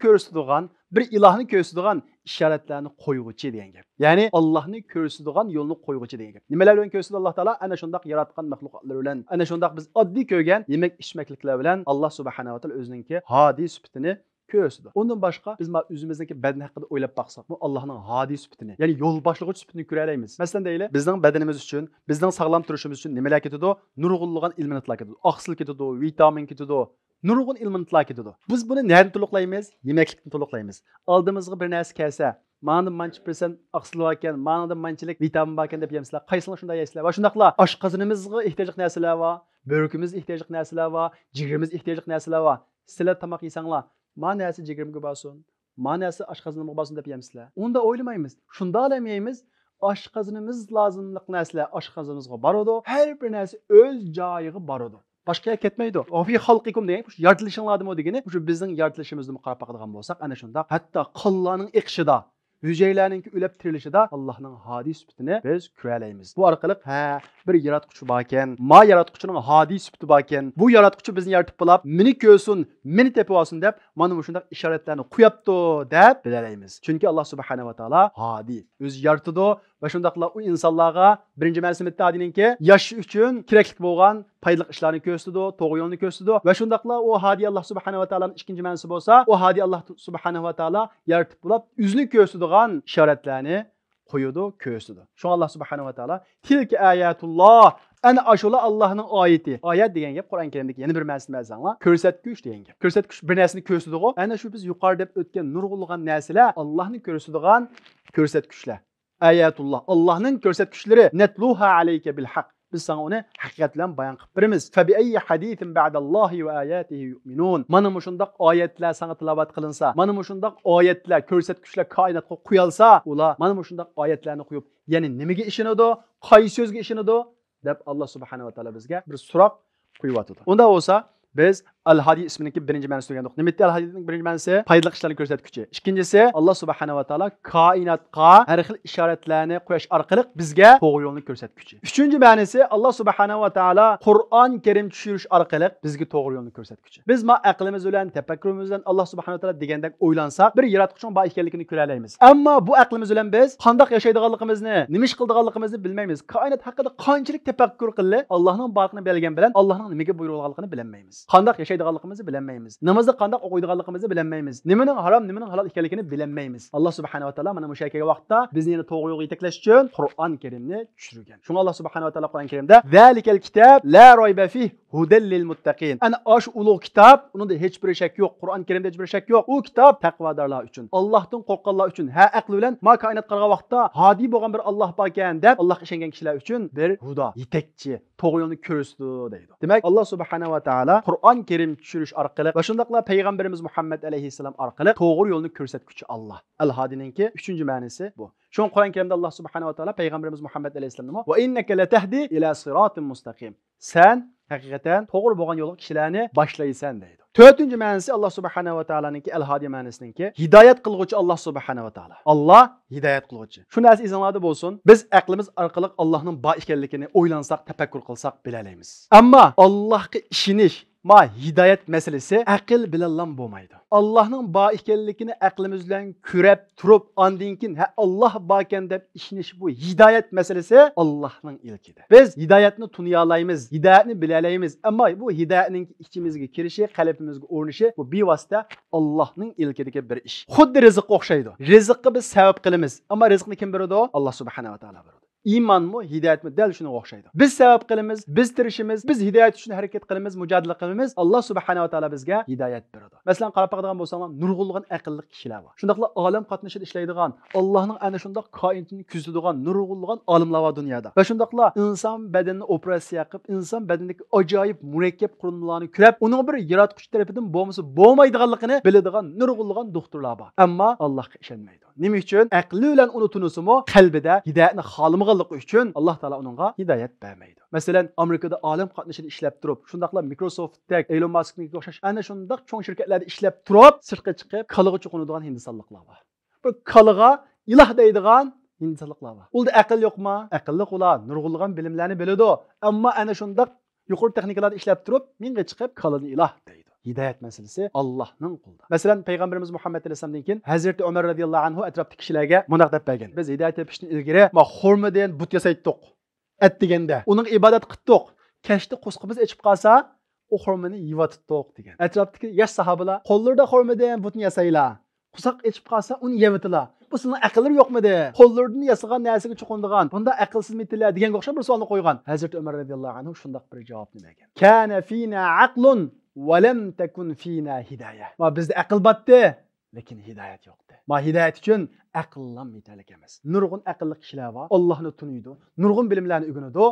كۆرسىتىدىغان، بىر ئىلاھنى كۆرسىتىدىغان ئىشارەتلەرنى قويغۇچى دېگەن گەپ. يەنى ئاللاھنى كۆرسىتىدىغان يولنى قويغۇچى دېگەن گەپ. نېمىلەر بىلەن كۆرسىتىدۇ ئاللاھ تائالا؟ ئەنە شۇنداق ياراتقان مەخلۇقاتلىرى بىلەن، ئەنە شۇنداق بىز ئاددىي كۆرگەن يېمەك ئىچمەكلىكلەر بىلەن ئاللاھ سۇبھانەھۇ ۋە تائالا ئۆزىنىڭكى ھادى سۈپىتىنى كۆرسىتىدۇ. ئۇندىن باشقا بىز مانا ئۆزىمىزنىڭكى بەدىنى ھەققىدە ئويلاپ باقساقمۇ، ئاللاھنىڭ ھادى سۈپىتىنى، يەنى يول باشلىغۇچ سۈپىتىنى كۆرەلەيمىز. مەسىلەن دەيلى، بىزنىڭ بەدىنىمىز ئۈچۈن، بىزنىڭ ساغلام تۇرۇشىمىز ئۈچۈن نېمىلەر كېتىدۇ؟ نۇرغۇنلىغان ئېلېمېنتلار كېتىدۇ. ئاقسىل كېتىدۇ، ۋىتامىن كېتىدۇ، نۇرغۇن ئېلېمېنتلار كېتىدۇ. بىز بۇنى نەدىن تولۇقلايمىز؟ يېمەكلىكتىن تولۇقلايمىز. ئالدىمىزغا بىر نەرسە كەلسە، مانىڭدا مانچە پىرسەنت ئاقسىل باركەن، مانىڭدا مانچىلىك ۋىتامىن باركەن دەپ يەمسىلەر، قايسىڭلار شۇنداق يەيسىلەر. ۋە شۇنداقلا ئاشقازىنىمىزغا ئېھتىياجلىق نەرسىلەر بار، بۆرىكىمىز ئېھتىياجلىق نەرسىلەر بار، جىگىرىمىز ئېھتىياجلىق نەرسىلەر بار. سىلەر تاماق يېسەڭلار، ما نەرسە جىگىرىمگە بارسۇن، ما نەرسە ئاشقازىنىمغا بارسۇن دەپ يەمسىلەر. ئۇنداق ئويلىمايمىز. شۇنداقلا يەيمىز. ئاشقازىنىمىز لازىملىق نەرسىلەر ئاشقازىنىمىزغا بارىدۇ. ھەر بىر نەرسە ئۆز جايىغا بارىدۇ. باشقا يەرگە كەتمەيدۇ. ۋە فى خەلقىكۇم دېگەن مۇشۇ يارىتىلىشىڭلاردىمۇ دېگىنى، مۇشۇ بىزنىڭ يارىتىلىشىمىزدىمۇ قاراپ باقىدىغان بولساق، ئەنە شۇنداق. ھەتتا قانلارنىڭ ئېقىشىدا، ھۈجەيرىلەرنىڭكى ئۆلۈپ تىرىلىشىدا ئاللاھنىڭ ھادى سۈپىتىنى بىز كۆرەلەيمىز. بۇ ئارقىلىق، ھە، بىر ياراتقۇچى باركەن، ما ياراتقۇچىنىڭ ھادى سۈپىتى باركەن، بۇ ياراتقۇچى بىزنى يارىتىپ بولاپ، مېنى كۆرسۇن، مېنى تېپىۋالسۇن دەپ، مانا مۇشۇنداق ئىشارەتلەرنى قويۇپتۇ دەپ بىلەلەيمىز. چۈنكى ئاللاھ سۇبھانەھۇ ۋە تائالا ھادى، ئۆزى يارىتىدۇ ۋە شۇنداقلا ئۇ ئىنسانلارغا بىرىنچى مەنىسى نېمە ھادىنىڭكى؟ ياشاش ئۈچۈن كېرەكلىك بولغان پايدىلىق ئىشلارنى كۆرسىتىدۇ، توغرا يولنى كۆرسىتىدۇ. ۋە شۇنداقلا ئۇ ھادى ئاللاھ سۇبھانەھۇ ۋە تائالانىڭ ئىككىنچى مەنىسى بولسا، ئۇ ھادى ئاللاھ سۇبھانەھۇ ۋە تائالا يارىتىپ بولاپ، ئۆزىنى كۆرسىتىدىغان ئىشارەتلەرنى قويىدۇ، كۆرسىتىدۇ. شۇڭا ئاللاھ سۇبھانەھۇ ۋە تائالا، تىلكە ئايەتۇللاھ، ئەنە ئاشۇلار ئاللاھنىڭ ئايىتى. ئايەت دېگەن گەپ قۇرئان كەرىمدىكى يەنە بىر مەنىسىنى بەرسەڭلار، كۆرسەتكۈچ دېگەن گەپ. كۆرسەتكۈچ بىر نەرسىنى كۆرسىتىدىغۇ. ئەنە شۇ بىز يۇقىرىدا دەپ ئۆتكەن نۇرغۇنلىغان نەرسىلەر ئاللاھنى كۆرسىتىدىغان كۆرسەتكۈچلەر. ئايەتۇللاھ، ئاللاھنىڭ كۆرسەتكۈچلىرى، نەتلۇھا ئەلەيكە بىل ھەق. بىز ساڭا ئۇنى ھەقىقەت بىلەن بايان قىلىپ بېرىمىز. فەبىئەييى ھەدىسىن بەئدەللاھى ۋە ئاياتىھى يۇئمىنۇن. مانا مۇشۇنداق ئايەتلەر ساڭا تىلاۋەت قىلىنسا، مانا مۇشۇنداق ئايەتلەر، كۆرسەتكۈچلەر كائىناتقا قويالسا، ئۇلار مانا مۇشۇنداق ئايەتلەرنى قويۇپ، يەنە نېمىگە ئىشىنىدۇ؟ قايسى سۆزگە ئىشىنىدۇ؟ دەپ ئاللاھ سۇبھانەھۇ ۋە تائالا بىزگە بىر سوراق قويۇۋاتىدۇ. ئۇنداق بولسا، بىز ئەل ھادى ئىسمىنىڭكى بىرىنچى مەنىسىنى ئۆگەندۇق. نېمە ئىدى ئەل ھادىنىڭ بىرىنچى مەنىسى؟ پايدىلىق ئىشلارنى كۆرسەتكۈچى. ئىككىنچىسى، ئاللاھ سۇبھانەھۇ ۋە تائالا كائىناتقا ھەر خىل ئىشارەتلەرنى قويۇش ئارقىلىق بىزگە توغرا يولنى كۆرسەتكۈچى. ئۈچىنچى مەنىسى، ئاللاھ سۇبھانەھۇ ۋە تائالا قۇرئان كەرىم چۈشۈرۈش ئارقىلىق بىزگە توغرا يولنى كۆرسەتكۈچى. بىز ما ئەقلىمىز بىلەن، تەپەككۇرىمىز بىلەن ئاللاھ سۇبھانەھۇ ۋە تائالا دېگەندەك ئويلانساق، بىر ياراتقۇچىنىڭ بار ئىكەنلىكىنى كۆرەلەيمىز. ئەمما بۇ ئەقلىمىز بىلەن بىز قانداق ياشايدىغانلىقىمىزنى، نېمە ئىش قىلىدىغانلىقىمىزنى بىلمەيمىز. كائىنات ھەققىدە قانچىلىك تەپەككۇر قىلدى، ئاللاھنىڭ بارلىقىنى بىلگەن بىلەن ئاللاھنىڭ نېمىگە بۇيرۇلغانلىقىنى بىلەلمەيمىز. قانداق ياشايدىغانلىقىمىزنى بىلەلمەيمىز. نامازدا قانداق ئوقۇيدىغانلىقىمىزنى بىلەلمەيمىز. نېمىنىڭ ھارام، نېمىنىڭ ھالال ئىكەنلىكىنى بىلەلمەيمىز. ئاللاھ سۇبھانەھۇ ۋە تائالا مانا مۇشۇ يەرگە كەلگەن ۋاقىتتا بىزنى يەنە توغرا يولغا يېتەكلەش ئۈچۈن قۇرئان كەرىمنى چۈشۈرگەن. شۇڭا ئاللاھ سۇبھانەھۇ ۋە تائالا قۇرئان كەرىمدە، زالىكەل كىتاب لا رايبە فىھ ھۇدەل لىل مۇتتەقىن. ئەنە ئاشۇ ئۇلۇغ كىتاب، ئۇنىڭدا ھېچبىر شەك يوق، قۇرئان كەرىمدە ھېچبىر شەك يوق. ئۇ كىتاب تەقۋادارلار ئۈچۈن، ئاللاھتىن قورققانلار ئۈچۈن، ھە، ئەقلى بىلەن ما كائىنات قارىغان ۋاقىتتا ھادى بولغان بىر ئاللاھ باركەن دەپ ئاللاھقا ئىشەنگەن كىشىلەر ئۈچۈن بىر ھۇدا، يېتەكچى، توغرا يولنى كۆرسىتىدۇ دەيدۇ. دېمەك، ئاللاھ سۇبھانەھۇ ۋە تائالا قۇرئان كەرىم چۈشۈرۈش ئارقىلىق ۋە شۇنداقلا پەيغەمبىرىمىز مۇھەممەد ئەلەيھىسسالام ئارقىلىق توغرا يولنى كۆرسەتكۈچى ئاللاھ. ئەل ھادىنىڭكى ئۈچىنچى مەنىسى بۇ. شۇڭا قۇرئان كەرىمدە ئاللاھ سۇبھانەھۇ ۋە تائالا پەيغەمبىرىمىز مۇھەممەد ئەلەيھىسسالامنىمۇ، ۋە ئىننەكە لەتەھدى ئىلە سىراتىن مۇستەقىم. سەن ھەقىقەتەن توغرا بولغان يولغا كىشىلەرنى باشلايسەن دەيدۇ. تۆتىنچى مەنىسى، ئاللاھ سۇبھانەھۇ ۋە تائالانىڭكى ئەل ھادى مەنىسىنىڭكى ھىدايەت قىلغۇچى ئاللاھ سۇبھانەھۇ ۋە تائالا. ئاللاھ ھىدايەت قىلغۇچى. شۇ نەرسە ئېسىڭلاردا بولسۇن، بىز ئەقلىمىز ئارقىلىق ئاللاھنىڭ بار ئىكەنلىكىنى ئويلانساق، تەپەككۇر قىلساق بىلەلەيمىز. ئەمما ئاللاھقا ئىشىنىش، ما ھىدايەت مەسىلىسى ئەقىل بىلەنلا بولمايدۇ. ئاللاھنىڭ بار ئىكەنلىكىنى ئەقلىمىز بىلەن كۆرەپ تۇرۇپ، ئاندىن كېيىن، ھە، ئاللاھ باركەن دەپ ئىشىنىش، بۇ ھىدايەت مەسىلىسى ئاللاھنىڭ ئىلكىدە. بىز ھىدايەتنى تونۇيالايمىز، ھىدايەتنى بىلەلەيمىز، ئەمما بۇ ھىدايەتنىڭ ئىچىمىزگە كىرىشى، قەلبىمىزگە ئورنىشى، بۇ بىۋاسىتە ئاللاھنىڭ ئىلكىدىكى بىر ئىش. خۇددى رىزىققا ئوخشايدۇ. رىزىققا بىز سەۋەب قىلىمىز، ئەمما رىزىقنى كىم بېرىدۇ؟ ئاللاھ سۇبھانەھۇ ۋە تائالا بېرىدۇ. ئىمانمۇ، ھىدايەتمۇ دەل شۇنىڭغا ئوخشايدۇ. بىز سەۋەب قىلىمىز، بىز تىرىشىمىز، بىز ھىدايەت ئۈچۈن ھەرىكەت قىلىمىز، مۇجادىلە قىلىمىز، ئاللاھ سۇبھانەھۇ ۋە تائالا بىزگە ھىدايەت بېرىدۇ. مەسىلەن، قاراپ باقىدىغان بولساڭلار، نۇرغۇنلىغان ئەقىللىق كىشىلەر بار. شۇنداقلا ئالەم قاتنىشىدا ئىشلەيدىغان، ئاللاھنىڭ ئەنە شۇنداق كائىنىتىنى كۆزىتىدىغان نۇرغۇنلىغان ئالىملار بار دۇنيادا. ۋە شۇنداقلا ئىنسان بەدىنىنى ئوپېراتسىيە قىلىپ، ئىنسان بەدىنىدىكى ئاجايىپ مۇرەككەپ قۇرۇلمىلارنى كۆرۈپ، ئۇنىڭ بىر ياراتقۇچى تەرىپىدىن بولمىسا بولمايدىغانلىقىنى بىلىدىغان نۇرغۇنلىغان دوختۇرلار بار. ئەمما ئاللاھقا ئىشەنمەيدۇ. نېمە ئۈچۈن؟ ئەقلى بىلەن ئۇنى تونۇسىمۇ، قەلبىدە ھىدايەتنى خالىمىغانلىقى ئۈچۈن ئاللاھ تائالا ئۇنىڭغا ھىدايەت بەرمەيدۇ. مەسىلەن، ئامېرىكىدا ئالەم قاتنىشىدا ئىشلەپ تۇرۇپ، شۇنداقلا مىكروسوفتتەك، ئېلون ماسكنىڭكىگە ئوخشاش ئەنە شۇنداق چوڭ شىركەتلەردە ئىشلەپ تۇرۇپ، سىرتقا چىقىپ، كالىغا چوقۇنىدىغان ھىندىستانلىقلار بار. بىر كالىغا ئىلاھ دەيدىغان ھىندىستانلىقلار بار. ئۇلاردا ئەقىل يوقما؟ ئەقىللىق ئۇلار، نۇرغۇنلىغان بىلىملەرنى بىلىدۇ. ئەمما ئەنە شۇنداق يۇقىرى تېخنىكىلاردا ئىشلەپ تۇرۇپ، مىڭغا چىقىپ، كالىنى ئىلاھ دەيدۇ. ھىدايەت مەسىلىسى ئاللاھنىڭ قولىدا. مەسىلەن، پەيغەمبىرىمىز مۇھەممەد ئەلەيھىسسالامدىن كېيىن ھەزرىتى ئۆمەر رەزىياللاھۇ ئەنھۇ ئەتراپتىكى كىشىلەرگە مۇنداق دەپ بەرگەن: بىز ھىدايەت تېپىشتىن ئىلگىرى، ما، خورمىدىن بۇت ياسايتتۇق. ئەتىگەندە ئۇنىڭغا ئىبادەت قىلتۇق. كەچتە قورسىقىمىز ئېچىپ قالسا، ئۇ خورمىنى يەۋاتتۇق دېگەن. ئەتراپتىكى ياش ساھابىلار قوللىرىدا خورمىدىن بۇتنى ياسايلا. قورساق ئېچىپ قالسا، ئۇنى يەۋېتىلا. بۇ سىلەرنىڭ ئەقىللىرى يوقمىدى؟ قوللىرىدىن ياسىغان نەرسىگە چوقۇنىدىغان، بۇنداق ئەقىلسىزمىتىلەر دېگەنگە ئوخشاش بىر سوئالنى قويغان. ھەزرىتى ئۆمەر رەزىياللاھۇ ئەنھۇ شۇنداق بىر جاۋابنى بەرگەن. كان فينا عقل ولم تكن فينا هداية. ما، بىزدە ئەقىل باتتى، لېكىن ھىدايەت يوقتى. ما، ھىدايەت ئۈچۈن ئەقىللام يېتەرلىك ئەمەس. نۇرغۇن ئەقىللىق كىشىلەر بار، ئاللاھنى تونۇيدۇ، نۇرغۇن بىلىملەرنى ئۆگىنىدۇ،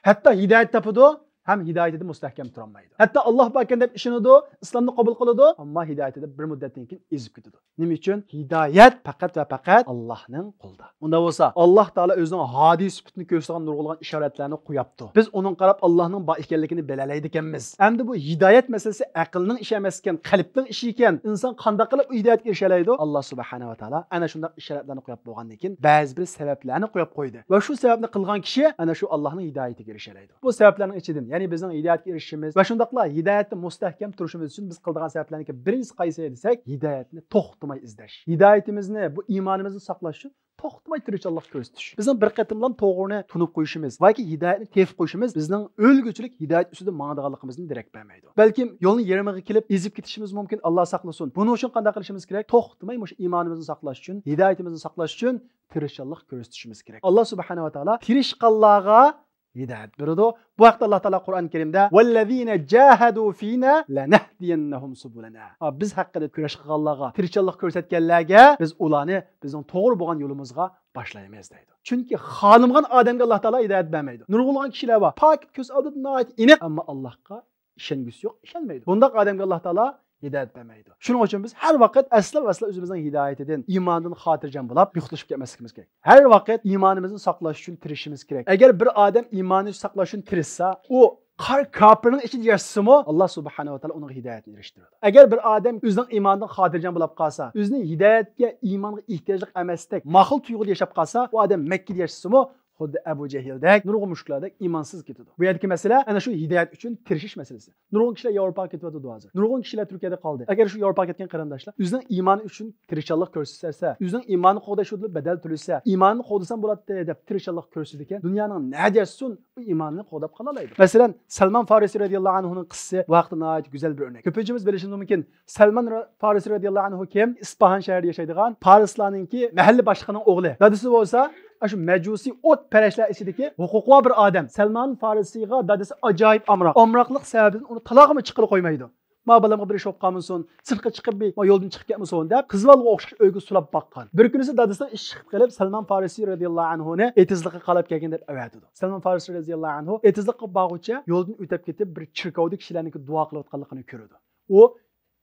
ھەتتا ھىدايەت تاپىدۇ، ھەم ھىدايىتىدە مۇستەھكەم تۇرالمايدۇ. ھەتتا ئاللاھ باركەن دەپ ئىشىنىدۇ، ئىسلامنى قوبۇل قىلىدۇ، ئەمما ھىدايىتىدە بىر مۇددەتتىن كېيىن ئېزىپ كېتىدۇ. نېمە ئۈچۈن؟ ھىدايەت پەقەت ۋە پەقەت ئاللاھنىڭ قولىدا. ئۇنداق بولسا، ئاللاھ تائالا ئۆزىنىڭ ھادى سۈپىتىنى كۆرسىتىدىغان نۇرغۇنلىغان ئىشارەتلەرنى قوياپتۇ. بىز ئۇنىڭغا قاراپ ئاللاھنىڭ بار ئىكەنلىكىنى بىلەلەيدىكەنمىز. ئەمدى بۇ ھىدايەت مەسىلىسى ئەقىلنىڭ ئىشى ئەمەسكەن، قەلبنىڭ ئىشى ئىكەن. ئىنسان قانداق قىلىپ ئۇ ھىدايەتكە ئېرىشەلەيدۇ؟ ئاللاھ سۇبھانەھۇ ۋە تائالا ئەنە شۇنداق ئىشارەتلەرنى قويۇپ بولغاندىن كېيىن، بەزى بىر سەۋەبلەرنى قويۇپ قويدى. ۋە شۇ سەۋەبنى قىلغان كىشى ئەنە شۇ ئاللاھنىڭ ھىدايىتىگە ئېرىشەلەيدۇ. بۇ سەۋەبلەرنىڭ ئىچىدىن، يەنى بىزنىڭ ھىدايەتكە ئېرىشىشىمىز ۋە شۇنداقلا ھىدايەتتە مۇستەھكەم تۇرۇشىمىز ئۈچۈن بىز قىلىدىغان سەۋەبلەرنىڭكى بىرىنچىسى قايسى دېسەك، ھىدايەتنى توختىماي ئىزدەش. ھىدايىتىمىزنى، بۇ ئىمانىمىزنى ساقلاش ئۈچۈن توختىماي تىرىشچانلىق كۆرسىتىش. بىزنىڭ بىر قېتىملام توغرىنى تونۇپ قويۇشىمىز ۋاكى ھىدايەتنى تېپىپ قويۇشىمىز بىزنىڭ ئۆلگۈچىلىك ھىدايەت ئۈستىدە ماڭىدىغانلىقىمىزدىن دېرەك بەرمەيدۇ. بەلكىم يولنىڭ يېرىمىغا كېلىپ ئېزىپ كېتىشىمىز مۇمكىن، ئاللاھ ساقلىسۇن. بۇنىڭ ئۈچۈن قانداق قىلىشىمىز كېرەك؟ توختىماي مۇشۇ ئىمانىمىزنى ساقلاش ئۈچۈن، ھىدايىتىمىزنى ساقلاش ئۈچۈن تىرىشچانلىق كۆرسىتىشىمىز كېرەك. ئاللاھ سۇبھانەھۇ ۋە تائالا تىرىشقانلارغا ھىدايەت بېرىدۇ. بۇ ھەقتە ئاللاھ تائالا قۇرئان كەرىمدە، والذين جاهدوا فينا لنهدينهم سبلنا. ھا، بىز ھەققىدە كۈرەش قىلغانلارغا، تىرىشچانلىق كۆرسەتكەنلەرگە بىز ئۇلارنى بىزنىڭ توغرا بولغان يولىمىزغا باشلايمىز دەيدۇ. چۈنكى خالىمىغان ئادەمگە ئاللاھ تائالا ھىدايەت بەرمەيدۇ. نۇرغۇنلىغان كىشىلەر بار، پاكىت كۆز ئالدىدا ناھايىتى ئېنىق، ئەمما ئاللاھقا ئىشەنگۈسى يوق، ئىشەنمەيدۇ. بۇنداق ئادەمگە ئاللاھ تائالا ھىدايەت بەرمەيدۇ. شۇنىڭ ئۈچۈن بىز ھەر ۋاقىت ئەسلا ۋە ئەسلا ئۆزىمىزنىڭ ھىدايىتىدىن، ئىماندىن خاتىرجەم بولاپ يوقىتىلىشىپ كەتمەسلىكىمىز كېرەك. ھەر ۋاقىت ئىمانىمىزنى ساقلاش ئۈچۈن تىرىشىشىمىز كېرەك. ئەگەر بىر ئادەم ئىمانىنى ساقلاش ئۈچۈن تىرىشسا، ئۇ قارا كاپىرنىڭ ئىچىدە ياشىسىمۇ، ئاللاھ سۇبھانەھۇ ۋە تائالا ئۇنىڭغا ھىدايەتنى ئېرىشتۈرىدۇ. ئەگەر بىر ئادەم ئۆزىنىڭ ئىمانىدىن خاتىرجەم بولاپ قالسا، ئۆزىنىڭ ھىدايەتكە، ئىمانغا ئېھتىياجلىق ئەمەستەك ماقۇل تۇيغۇدا ياشاپ قالسا، ئۇ ئادەم مەككىدە ياشىسىمۇ، خۇددى ئەبۇ جەھىلدەك، نۇرغۇن مۇشرىكلاردەك ئىمانسىز كېتىدۇ. بۇ يەردىكى مەسىلە ئەنە شۇ ھىدايەت ئۈچۈن تىرىشىش مەسىلىسى. نۇرغۇن كىشىلەر ياۋروپاغا كېتىۋاتىدۇ ھازىر. نۇرغۇن كىشىلەر تۈركىيەدە قالدى. ئەگەر شۇ ياۋروپاغا كەتكەن قېرىنداشلار ئۆزىنىڭ ئىمانى ئۈچۈن تىرىشچانلىق كۆرسەتسە، ئۆزىنىڭ ئىمانىنى قوغداش يولىدا بەدەل تۆلىسە، ئىمانىنى قوغدىسام بولاتتى دەپ تىرىشچانلىق كۆرسىتىدىكەن، دۇنيانىڭ نەدە ياشىسۇن، ئۇ ئىمانىنى قوغداپ قالالايدۇ. مەسىلەن، سەلمان فارسى رەزىياللاھۇ ئەنھۇنىڭ قىسسىسى بۇ ھەقتە ناھايىتى گۈزەل بىر ئۆرنەك. كۆپىنچىمىز بىلىشىمىز مۇمكىن، سەلمان را-، فارسى رەزىياللاھۇ ئەنھۇ كىم؟ ئىسپاھان شەھىرىدە ياشايدىغان پارسلارنىڭكى مەھەللە باشلىقىنىڭ ئوغلى. دادىسى بولسا ئاشۇ مەجۇسىي ئوتپەرەسلەر ئىچىدىكى ھوقۇقى بار بىر ئادەم. سەلمان فارسىغا دادىسى ئاجايىپ ئامراق. ئامراقلىق سەۋەبىدىن ئۇنى تالاغىمۇ چىققىلى قويمايدۇ. ما بالامغا بىر ئىش بولۇپ قالمىسۇن، سىرتقا چىقىپ بىر، ما يولدىن چىقىپ كەتمىسۇن دەپ، قىز بالىغا ئوخشاش ئۆيگە سولاپ باققان. بىر كۈنىسى دادىسىنىڭ ئىشى چىقىپ قېلىپ، سەلمان فارسى رەزىياللاھۇ ئەنھۇنى ئېتىزلىققا قالاپ كەلگىن دەپ ئەۋەتىدۇ. سەلمان فارسى رەزىياللاھۇ ئەنھۇ ئېتىزلىققا بارغۇچە يولدىن ئۆتۈپ كېتىپ، بىر چېركاۋدا كىشىلەرنىڭكى دۇئا قىلىۋاتقانلىقىنى كۆرىدۇ. ئۇ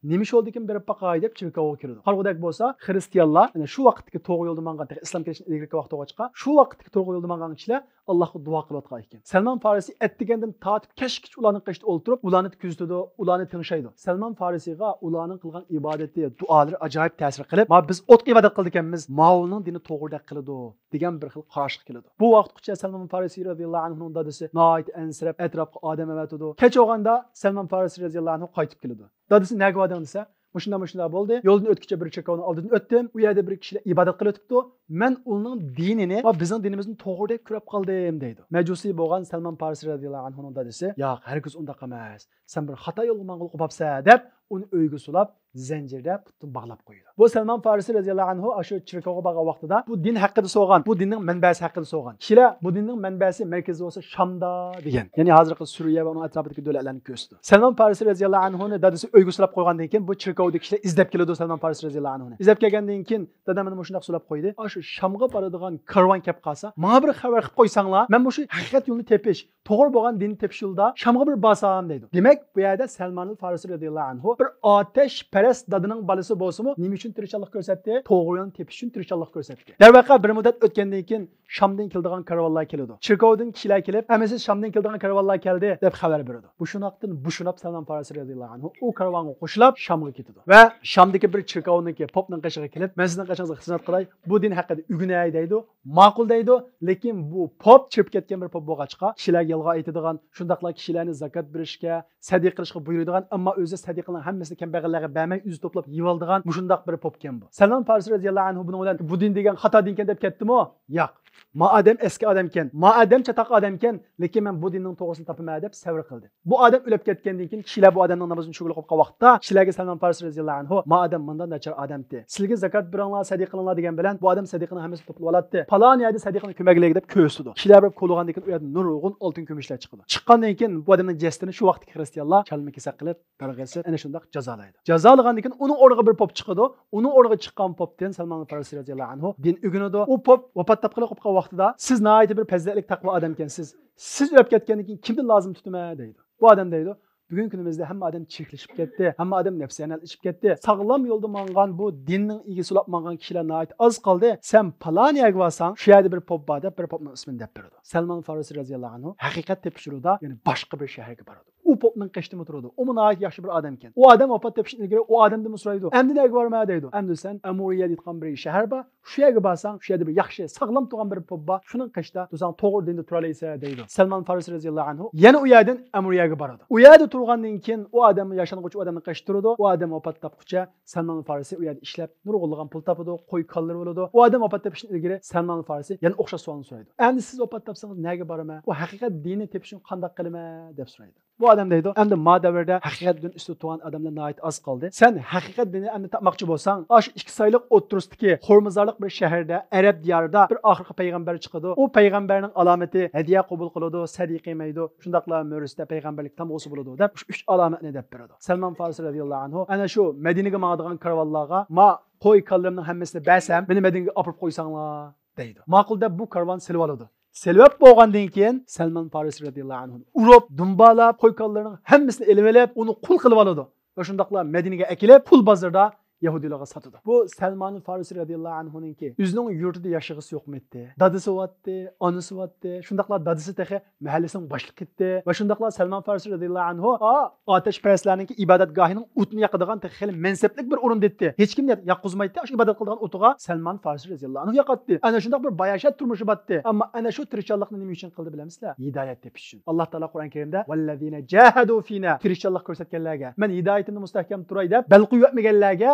نېمە ئىش بولدىكىن بېرىپ باقاي دەپ چېركاۋغا كىرىدۇ. قارىغۇدەك بولسا، خرىستىيانلار، يەنى شۇ ۋاقىتتىكى توغرا يولدا ماڭغان، تېخى ئىسلام كېلىشتىن ئىلگىرىكى ۋاقىتقا چىققان، شۇ ۋاقىتتىكى توغرا يولدا ماڭغان كىشىلەر ئاللاھقا دۇئا قىلىۋاتقان ئىكەن. سەلمان فارسى ئەتىگەندىن تارتىپ كەچكىچە ئۇلارنىڭ قېشىدا ئولتۇرۇپ، ئۇلارنى كۆزىتىدۇ، ئۇلارنى تىڭشايدۇ. سەلمان فارسىغا ئۇلارنىڭ قىلغان ئىبادىتى، دۇئالىرى ئاجايىپ تەسىر قىلىپ، ما بىز ئوتقا ئىبادەت قىلىدىكەنمىز، ماۋۇنىڭ دىنى توغرىدەك قىلىدۇ دېگەن بىر خىل قاراشقا كېلىدۇ. بۇ ۋاقىتقىچە سەلمان فارسى رەزىياللاھۇ ئەنھۇنىڭ دادىسى ناھايىتى ئەنسىرەپ، ئەتراپقا ئادەم ئەۋەتىدۇ. كەچ بولغاندا سەلمان فارسى رەزىياللاھۇ ئەنھۇ قايتىپ كېلىدۇ. دادىسى، نەگە باردىڭ دېسە، مۇشۇنداق، مۇشۇنداق بولدى. يولدىن ئۆتكۈچە بىر چېركاۋنىڭ ئالدىدىن ئۆتتۈم. ئۇ يەردە بىر كىشىلەر ئىبادەت قىلىۋېتىپتۇ. مەن ئۇنىڭ دىنىنى ۋە بىزنىڭ دىنىمىزنى توغرا دەپ كۆرۈپ قالدىم، دەيدۇ. مەجۇسىي بولغان سەلمان پارسى رەزىياللاھۇ ئەنھۇنىڭ دادىسى، ياق، ھەرگىز ئۇنداق ئەمەس. سەن بىر خاتا يولغا ماڭغىلى قوپاپسەن، دەپ ئۇنى ئۆيگە سولاپ، زەنجىردە پۇتىنى باغلاپ قويىدۇ. بۇ سەلمان پارسى رەزىياللاھۇ ئەنھۇ ئاشۇ چېركاۋغا بارغان ۋاقتىدا بۇ دىن ھەققىدە سورىغان، بۇ دىننىڭ مەنبەسى ھەققىدە سورىغان. كىشىلەر بۇ دىننىڭ مەنبەسى، مەركىزى بولسا شامدا دېگەن. يەنى ھازىرقى سۈرىيە ۋە ئۇنىڭ ئەتراپىدىكى دۆلەتلەرنى كۆرسىتىدۇ. سەلمان پارسى رەزىياللاھۇ ئەنھۇنى دادىسى ئۆيگە سولاپ قويغاندىن كېيىن بۇ چېركاۋدىكى كىشىلەر ئىزدەپ كېلىدۇ سەلمان پارسى رەزىياللاھۇ ئەنھۇنى. ئىزدەپ كەلگەندىن كېيىن، دادام مېنى مۇشۇنداق سولاپ قويدى. ئاشۇ شامغا بارىدىغان كارۋان كەپ قالسا، ماڭا بىر خەۋەر قىلىپ قويساڭلار، مەن مۇشۇ ھەقىقەت يولىنى تېپىش، توغرا بولغان دىننى تېپىش يولىدا شامغا بىر بارسام، دەيدۇ. دېمەك، بۇ يەردە سەلمانىل فارسى رەزىياللاھۇ ئەنھۇ بىر ئاتەشپەرەس دادىنىڭ بالىسى بولسىمۇ، نېمە ئۈچۈن تىرىشچانلىق كۆرسەتتى؟ توغرا يولنى تېپىش ئۈچۈن تىرىشچانلىق كۆرسەتتى. دەرۋەقە، بىر مۇددەت ئۆتكەندىن كېيىن، شامدىن كېلىدىغان كارۋانلار كېلىدۇ. چېركاۋدىن كىشىلەر كېلىپ، ھەممىسى شامدىن كېلىدىغان كارۋانلار كەلدى دەپ خەۋەر بېرىدۇ. بۇ شۇناقتىن بۇ شۇناپ سەلمان فارسى رەزىياللاھۇ ئەنھۇ ئۇ كارۋانغا قوشۇلۇپ شامغا كېتىدۇ ۋە شامدىكى بىر چېركاۋنىڭكى پوپنىڭ قېشىغا كېلىپ، مەن سىزنىڭ قېشىڭىزغا خىزمەت قىلاي، بۇ دىن ھەققىدە ئۆگىنەي دەيدۇ. ماقۇل دەيدۇ، لېكىن بۇ پوپ چىرىپ كەتكەن بىر پوپ بولغاچقا، كىشىلەرگە يالغان ئېيتىدىغان، شۇنداقلا كىشىلەرنى زاكات بېرىشكە، سەدىقە قىلىشقا بۇيرۇيدىغان، ئەمما ئۆزى سەدىقىنىڭ ھەممىسىنى كەمبەغەللەرگە بەرمەي، ئۆزى توپلاپ يەۋالىدىغان مۇشۇنداق بىر پوپكەن بۇ. سەلمان فارسى رەزىياللاھۇ ئەنھۇ بۇنىڭ بىلەن بۇ دىن دېگەن خاتا دىنكەن دەپ كەتتىمۇ؟ ياق. ما ئادەم ئەسكى ئادەمكەن، ما ئادەم چاتاق ئادەمكەن، لېكىن مەن بۇ دىننىڭ توغرىسىنى تاپىمەن دەپ سەۋر قىلدى. بۇ ئادەم ئۆلۈپ كەتكەندىن كېيىن كىشىلەر بۇ ئادەمنىڭ نامىزىنى چۈشۈرگىلى قوپقان ۋاقىتتا كىشىلەرگە سەلمان فارسى رەزىياللاھۇ ئەنھۇ، ما ئادەم مۇنداق ناچار ئادەمتى. سىلىگە زاكات بېرىڭلار، سەدىقە قىلىڭلار دېگەن بىلەن بۇ ئادەم سەدىقىنىڭ ھەممىسىنى توپلاپ ئالاتتى. پالان يەردە سەدىقىنى كۆمەگلىك دەپ كۆرسىتىدۇ. كىشىلەر بېرىپ كولىغاندىن كېيىن ئۇ يەردە نۇرغۇن ئالتۇن كۈمۈشلەر چىقىدۇ. چىققاندىن كېيىن بۇ ئادەمنىڭ جەسىتىنى شۇ ۋاقىتتىكى خرىستىيانلار چالما كېسەك قىلىپ، دەرغا ئېسىپ، ئەنە شۇنداق جازالايدۇ. جازالىغاندىن كېيىن ئۇنىڭ ئورنىغا بىر پوپ چىقىدۇ. ئۇنىڭ ئورنىغا چىققان پوپتىن سەلمان فارسى رەزىياللاھۇ ئەنھۇ دىن ئۆگىنىدۇ. ئۇ پوپ ۋاپات تاپقىلى قوپقان ۋاقتىدا، سىز ناھايىتى بىر پەزىلەتلىك تەقۋا ئادەمكەنسىز. سىز ئۆلۈپ كەتكەندىن كېيىن كىمدىن لازىم تۇتىمەن دەيدۇ. بۇ ئادەم دەيدۇ، بۈگۈنكى كۈنىمىزدە ھەممە ئادەم چىرىكلىشىپ كەتتى، ھەممە ئادەم نەپسانىيلىشىپ كەتتى. ساغلام يولدا ماڭغان، بۇ دىننىڭ ئىگىسى بولۇپ ماڭغان كىشىلەر ناھايىتى ئاز قالدى. سەن پالان يەرگە بارساڭ، شۇ يەردە بىر پوپ بار دەپ بىر پوپنىڭ ئىسمىنى دەپ بېرىدۇ. سەلمان فارسى رەزىياللاھۇ ئەنھۇ ھەقىقەت تېپىش يولىدا يەنە باشقا بىر شەھەرگە بارىدۇ. ئۇ پوپنىڭ قېشىدىمۇ تۇرىدۇ. ئۇمۇ ناھايىتى ياخشى بىر ئادەمكەن. ئۇ ئادەم ۋاپات تېپىشتىن ئىلگىرى ئۇ ئادەمدىنمۇ سورايدۇ، ئەمدى نەگە بارىمەن دەيدۇ. ئەمدى سەن ئەمۇرىيە دەيدىغان بىر شەھەر بار، شۇ يەرگە بارساڭ، شۇ يەردە بىر ياخشى، ساغلام تۇرغان بىر پوپ بار، شۇنىڭ قېشىدا تۇرساڭ توغرا دىندا تۇرالايسەن دەيدۇ. سەلمان فارسى رەزىياللاھۇ ئەنھۇ يەنە ئۇ يەردىن ئەمۇرىيەگە بارىدۇ. ئۇ يەردە تۇرغاندىن كېيىن ئۇ ئادەم ياشانغۇچە ئۇ ئادەمنىڭ قېشىدا تۇرىدۇ. ئۇ ئادەم ۋاپات تاپقۇچە سەلمان فارسى ئۇ يەردە ئىشلەپ نۇرغۇنلىغان پۇل تاپىدۇ، قوي كالىلىرى بولىدۇ. ئۇ ئادەم ۋاپات تېپىشتىن ئىلگىرى سەلمان فارسى يەنە ئوخشاش سوئالنى سورايدۇ. ئەمدى سىز ۋاپات تاپسىڭىز نەگە بارىمەن؟ ئۇ ھەقىقەت دىننى تېپىش ئۈچۈن قانداق قىلىمەن؟ دەپ سورايدۇ. بۇ ئادەم دەيدۇ، ئەمدى ما دەۋردە ھەقىقەت دىن ئۈستىدە تۇرغان ئادەملەر ناھايىتى ئاز قالدى. سەن ھەقىقەت دىننى ئەمدى تاپماقچى بولساڭ، ئاشۇ ئىككى سايلىق ئوتتۇرىسىدىكى خورمىزارلىق بىر شەھەردە، ئەرەب دىيارىدا بىر ئاخىرقى پەيغەمبەر چىقىدۇ. ئۇ پەيغەمبەرنىڭ ئالامىتى ھەدىيە قوبۇل قىلىدۇ، سەدىقە يېمەيدۇ، شۇنداقلا مۈرىسىدە پەيغەمبەرلىك تامغىسى بولىدۇ دەپ، شۇ ئۈچ ئالامەتنى دەپ بېرىدۇ. سەلمان فارسى رەزىياللاھۇ ئەنھۇ ئەنە شۇ مەدىنىگە ماڭىدىغان كارۋانلارغا، ما قوي كالىلىرىمنىڭ ھەممىسىنى بەرسەم، مېنى مەدىنىگە ئاپىرىپ قويساڭلار دەيدۇ. ماقۇل دەپ بۇ كارۋان سېلىۋالىدۇ. سېلىۋەپ بولغاندىن كېيىن سەلمان فارسى رەزىياللاھۇ ئەنھۇنى ئۇرۇپ، دۇمبالاپ، قوي كالىلىرىنىڭ ھەممىسىنى ئېلىۋېلىپ، ئۇنى قۇل قىلىۋالىدۇ ۋە شۇنداقلا مەدىنىگە ئەكېلىپ، قۇل بازىرىدا يەھۇدىيلارغا ساتىدۇ. بۇ سەلمان فارسى رەزىياللاھۇ ئەنھۇنىڭكى ئۆزىنىڭ يۇرتىدا ياشىغۇسى يوقمىدى؟ دادىسى بارتتى، ئانىسى بارتتى، شۇنداقلا دادىسى تېخى مەھەللىسىنىڭ باشلىقى ئىدى. ۋە شۇنداقلا سەلمان فارسى رەزىياللاھۇ ئەنھۇ، ئا، ئاتەشپەرەسلەرنىڭكى ئىبادەتگاھىنىڭ ئوتىنى ياقىدىغان تېخى خېلى مەنسەپلىك بىر ئورۇندا ئىدى. ھېچكىم ياققۇزمايتتى، ئاشۇ ئىبادەت قىلىدىغان ئوتىغا سەلمان فارسى رەزىياللاھۇ ئەنھۇ ياقاتتى. ئەنە شۇنداق بىر باياشات تۇرمۇشى بارتتى. ئەمما ئەنە شۇ تىرىشچانلىقنى نېمە ئۈچۈن قىلدى بىلەمسىلەر؟ ھىدايەت تېپىش ئۈچۈن. ئاللا تائالا قۇرئان كەرىمدە، ۋەللەزىنە جاھەدۇ فىنا، تىرىشچانلىق كۆرسەتكەنلەرگە، مەن ھىدايىتىمدە مۇستەھكەم تۇراي دەپ بەل قويۇۋەتمىگەنلەرگە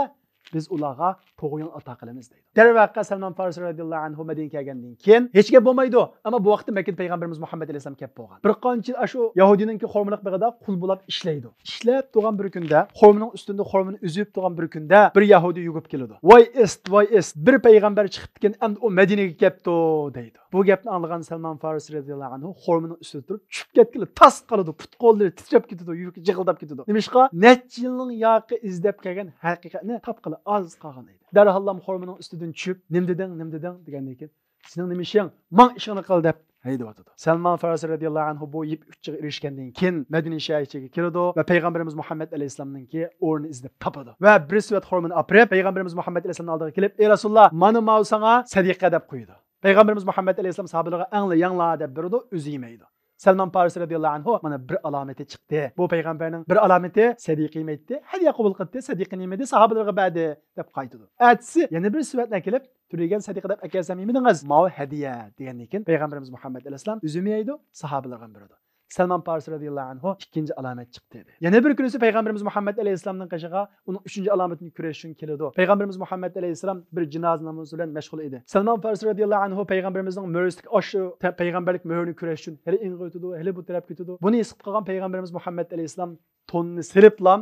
بىز ئۇلارغا توغرا يول ئاتا قىلىمىز دەيدۇ. دەرۋەقە، سەلمان فارسى رەزىياللاھۇ ئەنھۇ مەدىنىگە كەلگەندىن كېيىن ھېچ گەپ بولمايدۇ. ئەمما بۇ ۋاقىتتا مەككىدە پەيغەمبىرىمىز مۇھەممەد ئەلەيھىسسالام كەپ بولغان. بىر قانچە يىل ئاشۇ يەھۇدىينىڭكى خورمىلىق بېغىدا قۇل بولاپ ئىشلەيدۇ. ئىشلەپ تۇرغان بىر كۈندە، خورمىنىڭ ئۈستىدە خورمىنى ئۈزۈپ تۇرغان بىر كۈندە، بىر يەھۇدىي يۈگۈرۈپ كېلىدۇ. ۋاي ئىست، ۋاي ئىست، بىر پەيغەمبەر چىقىپتىكەن، ئەمدى ئۇ مەدىنىگە كەپتۇ دەيدۇ. بۇ گەپنى ئاڭلىغان سەلمان فارسى رەزىياللاھۇ ئەنھۇ خورمىنىڭ ئۈستىدە تۇرۇپ چۈشۈپ كەتكىلى تاس قالىدۇ، پۇت قوللىرى تىترەپ كېتىدۇ، يۈرىكى جىغىلداپ كېتىدۇ. نېمىشقا؟ نەچچە يىلنىڭ ياقى ئىزدەپ كەلگەن ھەقىقەتنى تاپقىلى ئاز قالغان ئىدى. دەرھاللام خورمىنىڭ ئۈستىدىن چۈشۈپ، نېمە دېدىڭ، نېمە دېدىڭ دېگەندىن كېيىن، سېنىڭ نېمە ئىشىڭ؟ ماڭ ئىشىڭنى قىل دەپ ھەيدىۋاتىدۇ. سەلمان فارسى رەزىياللاھۇ ئەنھۇ بۇ يىپ ئۇچىغا ئېرىشكەندىن كېيىن مەدىنە شەھەر ئىچىگە كىرىدۇ ۋە پەيغەمبىرىمىز مۇھەممەد ئەلەيھىسسالامنىڭكى ئورنىنى ئىزدەپ تاپىدۇ ۋە بىر سېۋەت خورمىنى ئاپىرىپ، پەيغەمبىرىمىز مۇھەممەد ئەلەيھىسسالامنىڭ ئالدىغا كېلىپ، ئەي رەسۇلاللا، مانا ماۋۇ ساڭا سەدىقە دەپ قويىدۇ. پەيغەمبىرىمىز مۇھەممەد ئەلەيھىسسالام ساھابىلەرگە ئەڭلا يەڭلا دەپ بېرىدۇ، ئۆزى يېمەيدۇ. سەلمان پارسى رەزىياللاھۇ ئەنھۇ، مانا بىر ئالامىتى چىقتى. بۇ پەيغەمبەرنىڭ بىر ئالامىتى، سەدىقە يېمەيتتى، ھەدىيە قوبۇل قىلتى، سەدىقىنى يېمىدى، ساھابىلەرگە بەردى دەپ قايتىدۇ. ئەتىسى يەنە بىر سۈرەتنى ئەكېلىپ، تۈرۈلگەن سەدىقە دەپ ئەكەلسەم يېمىدىڭىز، ماۋۇ ھەدىيە دېگەندىن كېيىن پەيغەمبىرىمىز مۇھەممەد ئەلەيھىسسالام ئۆزىمۇ يەيدۇ، ساھابىلەرگە بېرىدۇ. سەلمان پارسى رەزىياللاھۇ ئەنھۇ ئىككىنچى ئالامەت چىقتى دېدى. يەنە بىر كۈنىسى پەيغەمبىرىمىز مۇھەممەد ئەلەيھىسسالامنىڭ قېشىغا ئۇنىڭ ئۈچىنچى ئالامىتىنى كۆرۈش ئۈچۈن كېلىدۇ. پەيغەمبىرىمىز مۇھەممەد ئەلەيھىسسالام بىر جىنازا نامىزى بىلەن مەشغۇل ئىدى. سەلمان پارسى رەزىياللاھۇ ئەنھۇ پەيغەمبىرىمىزنىڭ مۈرىسىدىكى ئاشۇ تە-، پەيغەمبەرلىك مۆھۈرنى كۆرۈش ئۈچۈن ھېلى ئېڭىغا ئۆتىدۇ، ھېلى بۇ تەرەپكە ئۆتىدۇ. بۇنى ھېس قىلغان پەيغەمبىرىمىز مۇھەممەد ئەلەيھىسسالام توننى سېلىپلا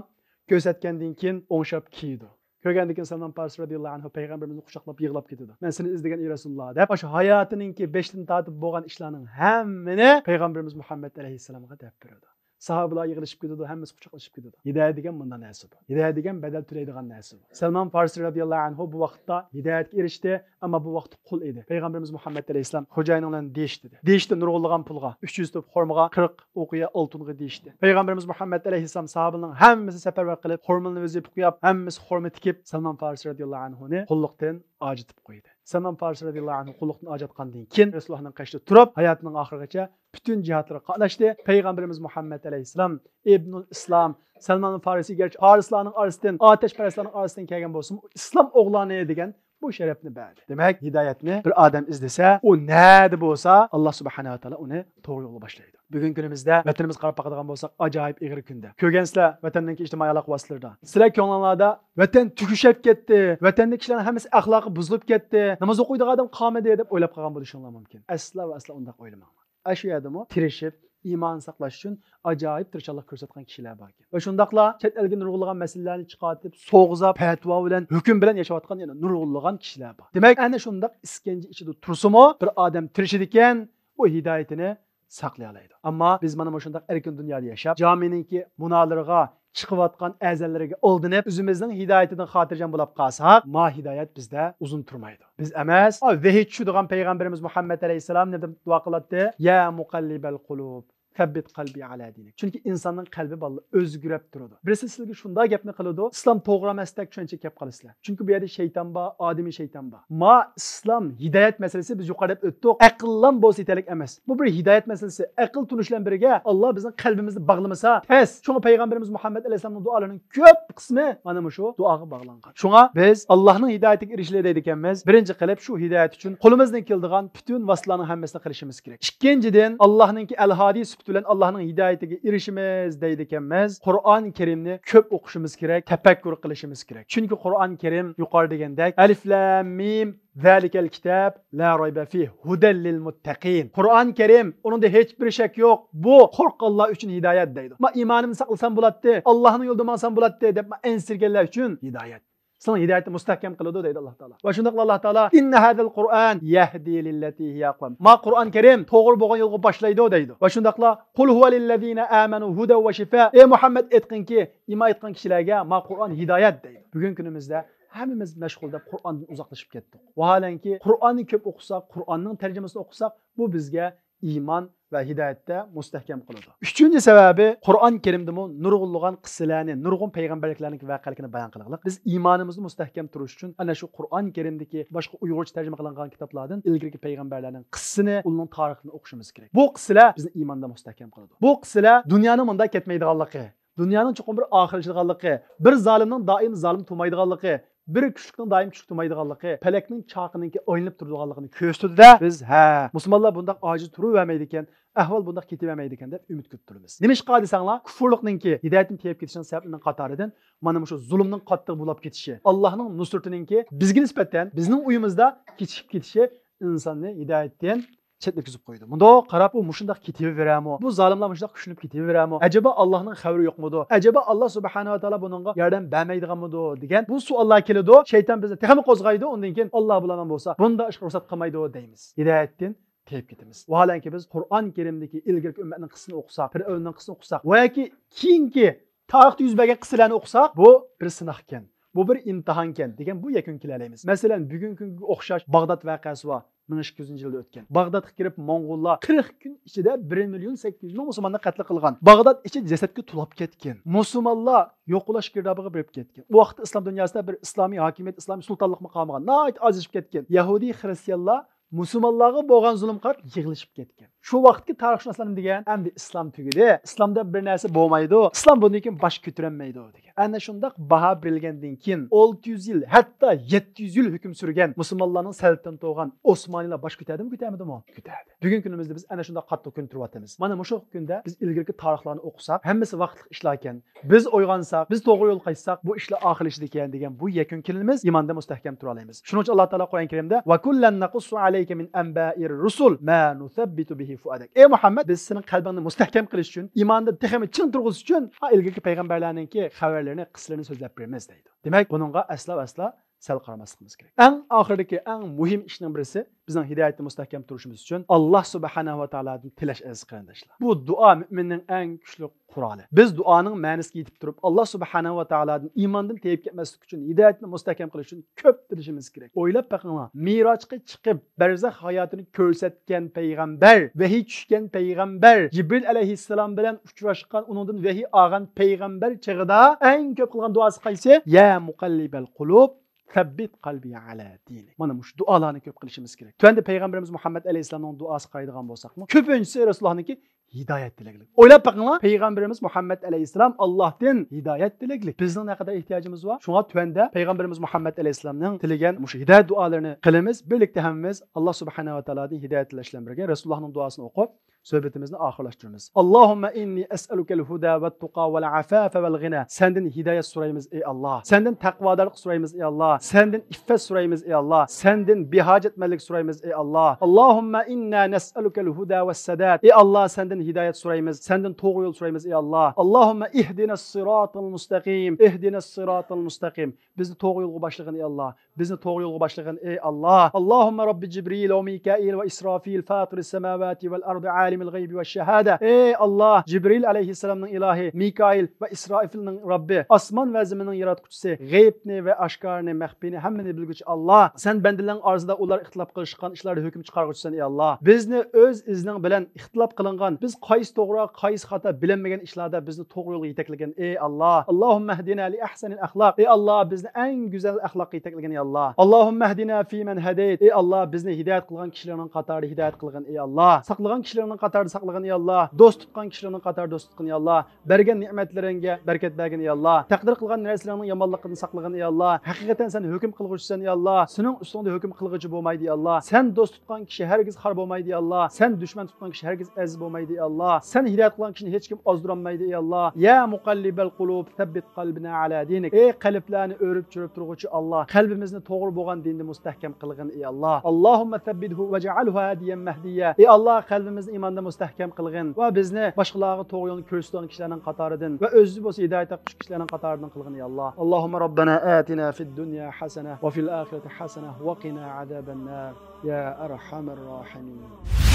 كۆرسەتكەندىن كېيىن ئوڭشاپ كىيىدۇ. كۆرگەندىن كېيىن سەلمان پارسى رەزىياللاھۇ ئەنھۇ پەيغەمبىرىمىزنى قۇچاقلاپ يىغلاپ كېتىدۇ. مەن سېنى ئىزدىگەن ئەي رەسۇلاللا دەپ، ئاشۇ ھاياتىنىڭكى بېشىدىن تارتىپ بولغان ئىشلارنىڭ ھەممىنى پەيغەمبىرىمىز مۇھەممەد ئەلەيھىسسالامغا دەپ بېرىدۇ. ساھابىلار يىغلىشىپ كېتىدۇ، ھەممىسى قۇچاقلىشىپ كېتىدۇ. ھىدايە دېگەن مۇنداق نەرسە بۇ. ھىدايە دېگەن بەدەل تۆلەيدىغان نەرسە بۇ. سەلمان پارسى رەزىياللاھۇ ئەنھۇ بۇ ۋاقىتتا ھىدايەتكە ئېرىشتى، ئەمما بۇ ۋاقىتتا قۇل ئىدى. پەيغەمبىرىمىز مۇھەممەد ئەلەيھىسسالام خوجايىنىڭ بىلەن دېيىشتى. دېيىشتى نۇرغۇنلىغان پۇلغا، ئۈچ يۈز تۈپ خورمىغا، قىرىق ئوقىيە ئالتۇنغا دېيىشتى. پەيغەمبىرىمىز مۇھەممەد ئەلەيھىسسالام ساھابىلەرنىڭ ھەممىسى سەپەرۋەر قىلىپ، خورمىنى ۋەزىپە قويۇپ، ھەممىسى خورما تىكىپ، سەلمان پارسى رەزىياللاھۇ ئەنھۇنى قۇللۇقتىن ئاجىتىپ قويدى. سەلمان فارسى رەزىياللاھۇ ئەنھۇ قۇللۇقتىن ئاجاتقاندىن كېيىن رەسۇلۇللاھنىڭ قېشىدا تۇرۇپ، ھاياتىنىڭ ئاخىرىغىچە پۈتۈن جىھادلارغا قاتناشتى. پەيغەمبىرىمىز مۇھەممەد ئەلەيھىسسالام، ئىبنۇل ئىسلام، سەلمان فارسى گەرچە پارسلارنىڭ ئارىسىدىن، ئاتەشپەرەسلەرنىڭ ئارىسىدىن كەلگەن بولسىمۇ، ئىسلام ئوغلانى دېگەن بۇ شەرەپنى بەردى. دېمەك، ھىدايەتنى بىر ئادەم ئىزدىسە، ئۇ نەدە بولسا، ئاللا سۇبھانەھۇ ۋە تائالا ئۇنى توغرا يولغا باشلايدۇ. بۈگۈنكى كۈنىمىزدە ۋەتىنىمىزگە قاراپ باقىدىغان بولساق، ئاجايىپ ئېغىر كۈندە. كۆرگەنسىلەر ۋەتەننىڭكى ئىجتىمائىي ئالاقە ۋاسىتىلىرىدە. سىلەر كۆڭلۈڭلاردا ۋەتەن تۈگىشىپ كەتتى، ۋەتەندىكى كىشىلەرنىڭ ھەممىسى ئەخلاقى بۇزۇلۇپ كەتتى، ناماز ئوقۇيدىغان ئادەم قالمىدى دەپ ئويلاپ قالغان بولۇشۇڭلار مۇمكىن. ئەسلا ۋە ئەسلا ئۇنداق ئويلىماڭلار. ئاشۇ يەردىمۇ تىرىشىپ، ئىمانىنى ساقلاش ئۈچۈن ئاجايىپ تىرىشچانلىق كۆرسەتكەن كىشىلەر باركەن. ۋە شۇنداقلا چەت ئەلگە نۇرغۇنلىغان مەسىلىلەرنى چىقارتىپ، سوغۇزاپ، پەتىۋا بىلەن، ھۆكۈم بىلەن ياشاۋاتقان يەنە نۇرغۇنلىغان كىشىلەر بار. دېمەك، ئەنە شۇنداق ئىسكەنجە ئىچىدە تۇرسىمۇ، بىر ئادەم تىرىشىدىكەن، ئۇ ھىدايىتىنى ساقلىيالايدۇ. ئەمما بىز مانا مۇشۇنداق ئەركىن دۇنيادا ياشاپ، جامىنىڭكى مۇنارلىرىغا، چىقىۋاتقان ئەزانلىرىگە ئالدىنىپ، ئۆزىمىزنىڭ ھىدايىتىدىن خاتىرجەم بولاپ قالساق، ما ھىدايەت بىزدە ئۇزۇن تۇرمايدۇ. بىز ئەمەس، ئا، ۋەھىي چۈشىدىغان پەيغەمبىرىمىز مۇھەممەد ئەلەيھىسسالام نېمە دەپ دۇئا قىلاتتى؟ يا مۇقەللىبەل قۇلۇب، سەببىت قەلبى ئالا دىنىك. چۈنكى ئىنساننىڭ قەلبى بالىلار ئۆزگىرەپ تۇرىدۇ. بىرسى سىزگە شۇنداق گەپنى قىلىدۇ، ئىسلام توغرا ئەمەستەك چۈشەنچىگە كەپ قالىسىلەر. چۈنكى بۇ يەردە شەيتان بار، ئادىمىي شەيتان بار. ما ئىسلام ھىدايەت مەسىلىسى بىز يۇقىرىدا ئۆتتۇق، ئەقىللام بولسا يېتەرلىك ئەمەس. بۇ بىر ھىدايەت مەسىلىسى. ئەقىل تونۇش بىلەن بىرگە ئاللا بىزنىڭ قەلبىمىزنى باغلىمىسا تەس. شۇڭا پەيغەمبىرىمىز مۇھەممەد ئەلەيھىسسالامنىڭ دۇئالىرىنىڭ كۆپ قىسمى مانا مۇشۇ دۇئاغا باغلانغان. شۇڭا بىز ئاللانىڭ ھىدايىتىگە ئېرىشىلى دەيدىكەنمىز. بىرىنچى قىلىپ شۇ ھىدايەت ئۈچۈن قولىمىزدىن كېلىدىغان پۈتۈن ۋاسىتىلەرنىڭ ھەممىسىنى قىلىشىمىز كېرەك. ئىككىنچىدىن، ئاللانىڭكى ئەلھادىي سۈپىتى بىلەن ئاللانىڭ ھىدايىتىگە ئېرىشىمىز دەيدىكەنمىز. قۇرئان كەرىمنى كۆپ ئوقۇشىمىز كېرەك، تەپەككۇر قىلىشىمىز كېرەك. چۈنكى قۇرئان كەرىم يۇقىرىدا دېگەندەك، ئەلىف لام مىم، زالىكەل كىتاب لا رەيبە فىھ، ھۇدەل لىل مۇتتەقىن. قۇرئان كەرىم، ئۇنىڭدا ھېچبىر شەك يوق. بۇ قورققانلار ئۈچۈن ھىدايەت دەيدۇ. ما ئىمانىمنى ساقلىسام بولاتتى، ئاللانىڭ يولىدا ماڭسام بولاتتى دەپ ما ئەنسىرىگەنلەر ئۈچۈن ھىدايەت. سېنىڭ ھىدايىتىنى مۇستەھكەم قىلىدۇ دەيدۇ ئاللا تائالا. ۋە شۇنداقلا ئاللا تائالا، ئىننە ھازەل قۇرئان يەھدى لىللەتى ھىيە ئەقۋەم. ما قۇرئان كەرىم توغرا بولغان يولغا باشلايدۇ دەيدۇ. ۋە شۇنداقلا، قۇل ھۇۋە لىللەزىنە ئامەنۇ ھۇدەن ۋە شىفا. ئەي مۇھەممەد، ئېيتقىنكى، ئىمان ئېيتقان كىشىلەرگە ما قۇرئان ھىدايەت دەيدۇ. بۈگۈنكى كۈنىمىزدە ھەممىمىز مەشغۇل دەپ قۇرئاندىن ئۇزاقلىشىپ كەتتۇق. ۋاھالەنكى، قۇرئاننى كۆپ ئوقۇساق، قۇرئاننىڭ تەرجىمىسىنى ئوقۇساق، بۇ بىزگە ئىمان ۋە ھىدايەتتە مۇستەھكەم قىلىدۇ. ئۈچىنچى سەۋەبى، قۇرئان كەرىمدىمۇ نۇرغۇنلىغان قىسسىلەرنى، نۇرغۇن پەيغەمبەرلىكلەرنىڭ ۋەقەلىكىنى بايان قىلغانلىق. بىز ئىمانىمىزنى مۇستەھكەم تۇرۇش ئۈچۈن ئەنە شۇ قۇرئان كەرىمدىكى باشقا ئۇيغۇرچە تەرجىمە قىلىنغان كىتابلاردىن ئىلگىرىكى پەيغەمبەرلەرنىڭ قىسسىسىنى، ئۇلارنىڭ تارىخىنى ئوقۇشىمىز كېرەك. بۇ قىسسىلەر بىزنى ئىماندا مۇستەھكەم قىلىدۇ. بۇ قىسسىلەر دۇنيانىڭ مۇنداق كەتمەيدىغانلىقى، دۇنيانىڭ چوقۇم بىر ئاخىرلىشىدىغانلىقى، بىر زالىمنىڭ دائىم زالىم تۇرمايدىغانلىقى، بىر كۈچلۈكنىڭ دائىم كۈچلۈك تۇرمايدىغانلىقى، پەلەكنىڭ چارخىنىڭكى ئايلىنىپ تۇرىدىغانلىقىنى كۆرسىتىدۇ-دە، بىز، ھە، مۇسۇلمانلار بۇنداق ئاجىز تۇرۇۋەرمەيدىكەن، ئەھۋال بۇنداق كېتىۋەرمەيدىكەن دەپ ئۈمىد كۈتۈپ تۇرىمىز. نېمىشقا دېسەڭلار، كۇفۇرلۇقنىڭكى ھىدايەتتىن تېيىپ كېتىشىنىڭ سەۋەبلىرىنىڭ قاتارىدىن مانا مۇشۇ زۇلۇمنىڭ قاتتىق بولاپ كېتىشى، ئاللانىڭ نۇسرىتىنىڭكى بىزگە نىسبەتەن بىزنىڭ ئۇيىمىزدا كېچىكىپ كېتىشى ئىنساننى ھىدايەتتىن چەتلىتكۈزۈپ قويىدۇ. مۇنداق قاراپ، ئۇ مۇشۇنداق كېتىۋېرەرمۇ؟ بۇ زالىملار مۇشۇنداق كۈچىنىپ كېتىۋېرەرمۇ؟ ئەجەبا ئاللانىڭ خەۋىرى يوقمىدۇ؟ ئەجەبا ئاللا سۇبھانەھۇ ۋە تائالا بۇنىڭغا ياردەم بەرمەيدىغانمىدۇ؟ دېگەن بۇ سوئاللار كېلىدۇ. شەيتان بىزنى تېخىمۇ قوزغايدۇ. ئۇندىن كېيىن ئاللا بۇلارنىڭ بولسا بۇنداق ئىشقا رۇخسەت قىلمايدۇ دەيمىز. ھىدايەتتىن تېيىپ كېتىمىز. ۋاھالەنكى، بىز قۇرئان كەرىمدىكى ئىلگىرىكى ئۈممەتنىڭ قىسسىسىنى ئوقۇساق، پىرئەۋننىڭ قىسسىسىنى ئوقۇساق ۋە ياكى كېيىنكى تارىختا يۈز بەرگەن قىسسىلەرنى ئوقۇساق، بۇ بىر سىناقكەن، بۇ بىر ئىمتىھانكەن دېگەن بۇ يەكۈنگە كېلەلەيمىز. مەسىلەن، بۈگۈنكى كۈنگە ئوخشاش باغداد ۋەقەسى بار. مىڭ ئىككى يۈزىنچى يىلدا ئۆتكەن. باغدادقا كىرىپ، موڭغۇللار قىرىق كۈن ئىچىدە بىر مىليون سەككىز يۈز مىڭ مۇسۇلماننى قەتل قىلغان. باغداد ئىچى جەسەتكە تولاپ كەتكەن. مۇسۇلمانلار يوقىلاش گىردابىغا بېرىپ كەتكەن. ئۇ ۋاقىتتا ئىسلام دۇنياسىدا بىر ئىسلامىي ھاكىمىيەت، ئىسلامىي سۇلتانلىقمۇ قالمىغان. ناھايىتى ئازىيىپ كەتكەن. يەھۇدىي خرىستىيانلار مۇسۇلمانلارغا بولغان زۇلۇمغا قاراپ يىغلىشىپ كەتكەن. شۇ ۋاقىتتىكى تارىخشۇناسلار نېمە دېگەن؟ ئەمدى ئىسلام تۈگىدى، ئىسلامدا بىر نەرسە بولمايدۇ، ئىسلام بۇندىن كېيىن باش كۆتۈرەلمەيدۇ دېگەن. ئەنە شۇنداق باھا بېرىلگەندىن كېيىن، ئالتە يۈز يىل، ھەتتا يەتتە يۈز يىل ھۆكۈم سۈرگەن مۇسۇلمانلارنىڭ سەلتەنىتى بولغان ئوسمانىيلار باش كۆتەردىمۇ، كۆتەرمىدىمۇ؟ كۆتەردى. بۈگۈنكى كۈنىمىزدە بىز ئەنە شۇنداق قاتتىق كۈن تۇرۇۋاتىمىز. مانا مۇشۇ كۈندە بىز ئىلگىرىكى تارىخلارنى ئوقۇساق، ھەممىسى ۋاقىتلىق ئىشلاركەن. بىز ئويغانساق، بىز توغرا يولغا قايتساق، بۇ ئىشلار ئاخىرلىشىدىكەن دېگەن بۇ يەكۈن كېلىمىز ئىماندا مۇستەھكەم تۇرالايمىز. شۇنىڭ ئۈچۈن ئاللا تائالا قۇرئان كەرىمدە، ۋە كۇللەن نەقۇسسۇ ئەلەيكە مىن ئەنبائىر رۇسۇل ما نۇسەببىتۇ بىھى فۇئادەك. ئەي مۇھەممەد، بىز سېنىڭ قەلبىڭنى مۇستەھكەم قىلىش ئۈچۈن، ئىماندا تېخىمۇ چىڭ تۇرغۇزۇش ئۈچۈن، ھا، ئىلگىرىكى پەيغەمبەرلەرنىڭكى خەۋەرلىرىنى، قىسسىلىرىنى سۆزلەپ بېرىمىز دەيدۇ. دېمەك، بۇنىڭغا ئەسلا ئەسلا سەل قارىماسلىقىمىز كېرەك. ئەڭ ئاخىرىدىكى، ئەڭ مۇھىم ئىشنىڭ بىرسى، بىزنىڭ ھىدايەتتە مۇستەھكەم تۇرۇشىمىز ئۈچۈن ئاللا سۇبھانەھۇ ۋە تائالادىن تىلەش، ئەزىز قېرىنداشلار. بۇ دۇئا مۆمىننىڭ ئەڭ كۈچلۈك قورالى. بىز دۇئانىڭ مەنىسىگە يېتىپ تۇرۇپ، ئاللا سۇبھانەھۇ ۋە تائالادىن ئىماندىن تېيىپ كەتمەسلىك ئۈچۈن، ھىدايەتنى مۇستەھكەم قىلىش ئۈچۈن كۆپ تىرىشىمىز كېرەك. ئويلاپ بېقىڭلار، مىراجقا چىقىپ، بەرزەخ ھاياتىنى كۆرسەتكەن پەيغەمبەر، ۋەھىي چۈشكەن پەيغەمبەر، جىبرىل ئەلەيھىسسالام بىلەن ئۇچراشقان، ئۇنىڭدىن ۋەھىي ئالغان پەيغەمبەر چېغىدا ئەڭ كۆپ قىلغان دۇئاسى قايسى؟ يا مۇقەللىبەل قۇلۇب، ثبت قلبي على دينك. مانا مۇشۇ دۇئالارنى كۆپ قىلىشىمىز كېرەك. تۆۋەندە پەيغەمبىرىمىز مۇھەممەد ئەلەيھىسسالامنىڭ دۇئاسىغا قارايدىغان بولساقمۇ، كۆپىنچىسى رەسۇلۇللاھنىڭكى ھىدايەت تىلەكلىك. ئويلاپ بېقىڭلار، پەيغەمبىرىمىز مۇھەممەد ئەلەيھىسسالام ئاللاھتىن ھىدايەت تىلەكلىك. بىزنىڭ نەقەدەر ئېھتىياجىمىز بار؟ شۇڭا تۆۋەندە پەيغەمبىرىمىز مۇھەممەد ئەلەيھىسسالامنىڭ تىلىگەن مۇشۇ ھىدايەت دۇئالىرىنى قىلىمىز. بىرلىكتە ھەممىمىز ئاللاھ سۇبھانەھۇ ۋە تائالادىن ھىدايەت تىلەش بىلەن بىرگە رەسۇلۇللاھنىڭ دۇئاسىنى ئوقۇپ، سۆھبىتىمىزنى ئاخىرلاشتۇرىمىز. اللهم إني أسألك الهدى والتقى والعفاف والغنى. سەندىن ھىدايەت سورايمىز، ئەي ئاللاھ. سەندىن تەقۋادارلىق سورايمىز، ئەي ئاللاھ. سەندىن ئىففەت سورايمىز، ئەي ئاللاھ. سەندىن بىھاجەتمەنلىك سورايمىز، ئەي ئاللاھ. اللهم إنا نسألك الهدى والسداد. ئەي ئاللاھ، سەندىن ھىدايەت سورايمىز، سەندىن توغرا يول سورايمىز، ئەي ئاللاھ. اللهم اهدنا الصراط المستقيم، اهدنا الصراط المستقيم. بىزنى توغرا يولغا باشلىغىن، ئەي ئاللاھ. بىزنى توغرا يولغا باشلىغىن، ئەي ئاللاھ. اللهم رب جبريل وميكائيل وإسرافيل فاطر السماوات والأرض عالم الغيب والشهادة. ئەي ئاللاھ، جىبرىل ئەلەيھىسسالامنىڭ ئىلاھى، مىكائىل ۋە ئىسرافىلنىڭ رەببى، ئاسمان ۋە زېمىننىڭ ياراتقۇچىسى، غەيىبنى ۋە ئاشكارىنى، مەخپىينى، ھەممىنى بىلگۈچى ئاللاھ. سەن بەندىلەرنىڭ ئارىسىدا ئۇلار ئىختىلاپ قىلىشقان ئىشلاردا ھۆكۈم چىقارغۇچىسەن، ئەي ئاللاھ. بىزنى ئۆز ئىزنىڭ بىلەن ئىختىلاپ قىلىنغان، بىز قايسى توغرا، قايسى خاتا بىلەلمىگەن ئىشلاردا بىزنى توغرا يولغا يېتەكلىگىن، ئەي ئاللاھ. اللهم اهدنا لأحسن الأخلاق. ئەي ئاللاھ، بىزنى ئەڭ گۈزەل ئەخلاققا يېتەكلىگىن، ئەي ئاللاھ. اللهم اهدنا فيمن هديت. ئەي ئاللاھ، بىزنى ھىدايەت قىلغان كىشىلەرنىڭ قاتارىدا ھىدايەت قىلغىن، ئەي ئاللاھ. ساقلىغان كىشىلەرنىڭ قاتارىدا ساقلىغىن، ئەي ئاللاھ. دوست تۇتقان كىشىلەرنىڭ قاتارىدا دوست تۇتقىن، ئەي ئاللاھ. بەرگەن نېمەتلىرىڭگە بەرىكەت بەرگىن، ئەي ئاللاھ. تەقدىر قىلغان نەرسىلەرنىڭ يامانلىقىدىن ساقلىغىن، ئەي ئاللاھ. ھەقىقەتەن سەن ھۆكۈم قىلغۇچىسەن، ئەي ئاللاھ. سېنىڭ ئۈستۈڭدە ھۆكۈم قىلغۇچى بولمايدۇ، ئەي ئاللاھ. سەن دوست تۇتقان كىشى ھەرگىز خار بولمايدۇ، ئەي ئاللاھ. سەن دۈشمەن تۇتقان كىشى ھەرگىز ئەزىز بولمايدۇ، ئەي ئاللاھ. سەن ھىدايەت قىلغان كىشىنى ھېچكىم ئازدۇرالمايدۇ، ئەي ئاللاھ. يا مقلب القلوب ثبت قلبنا على دينك. ئەي قەلبلەرنى ئۆرۈپ چۆرۈپ تۇرغۇچى ئاللاھ، قەلبىمىزنى توغرا بولغان دىندا مۇستەھكەم قىلغىن، ئەي ئاللاھ. اللهم ثبته واجعله هاديا مهديا. ئەي ئاللاھ، قەلبىمىزنى ئىماندا مۇستەھكەم قىلغىن ۋە بىزنى باشقىلارغا توغرا يولنى كۆرسىتىدىغان كىشىلەرنىڭ قاتارىدىن ۋە ئۆزى بولسا ھىدايەت تاپقۇچى كىشىلەرنىڭ قاتارىدىن قىلغىن، ئەي ئاللاھ. اللهم ربنا آتنا في الدنيا حسنة وفي الآخرة حسنة وقنا عذاب النار يا أرحم الراحمين.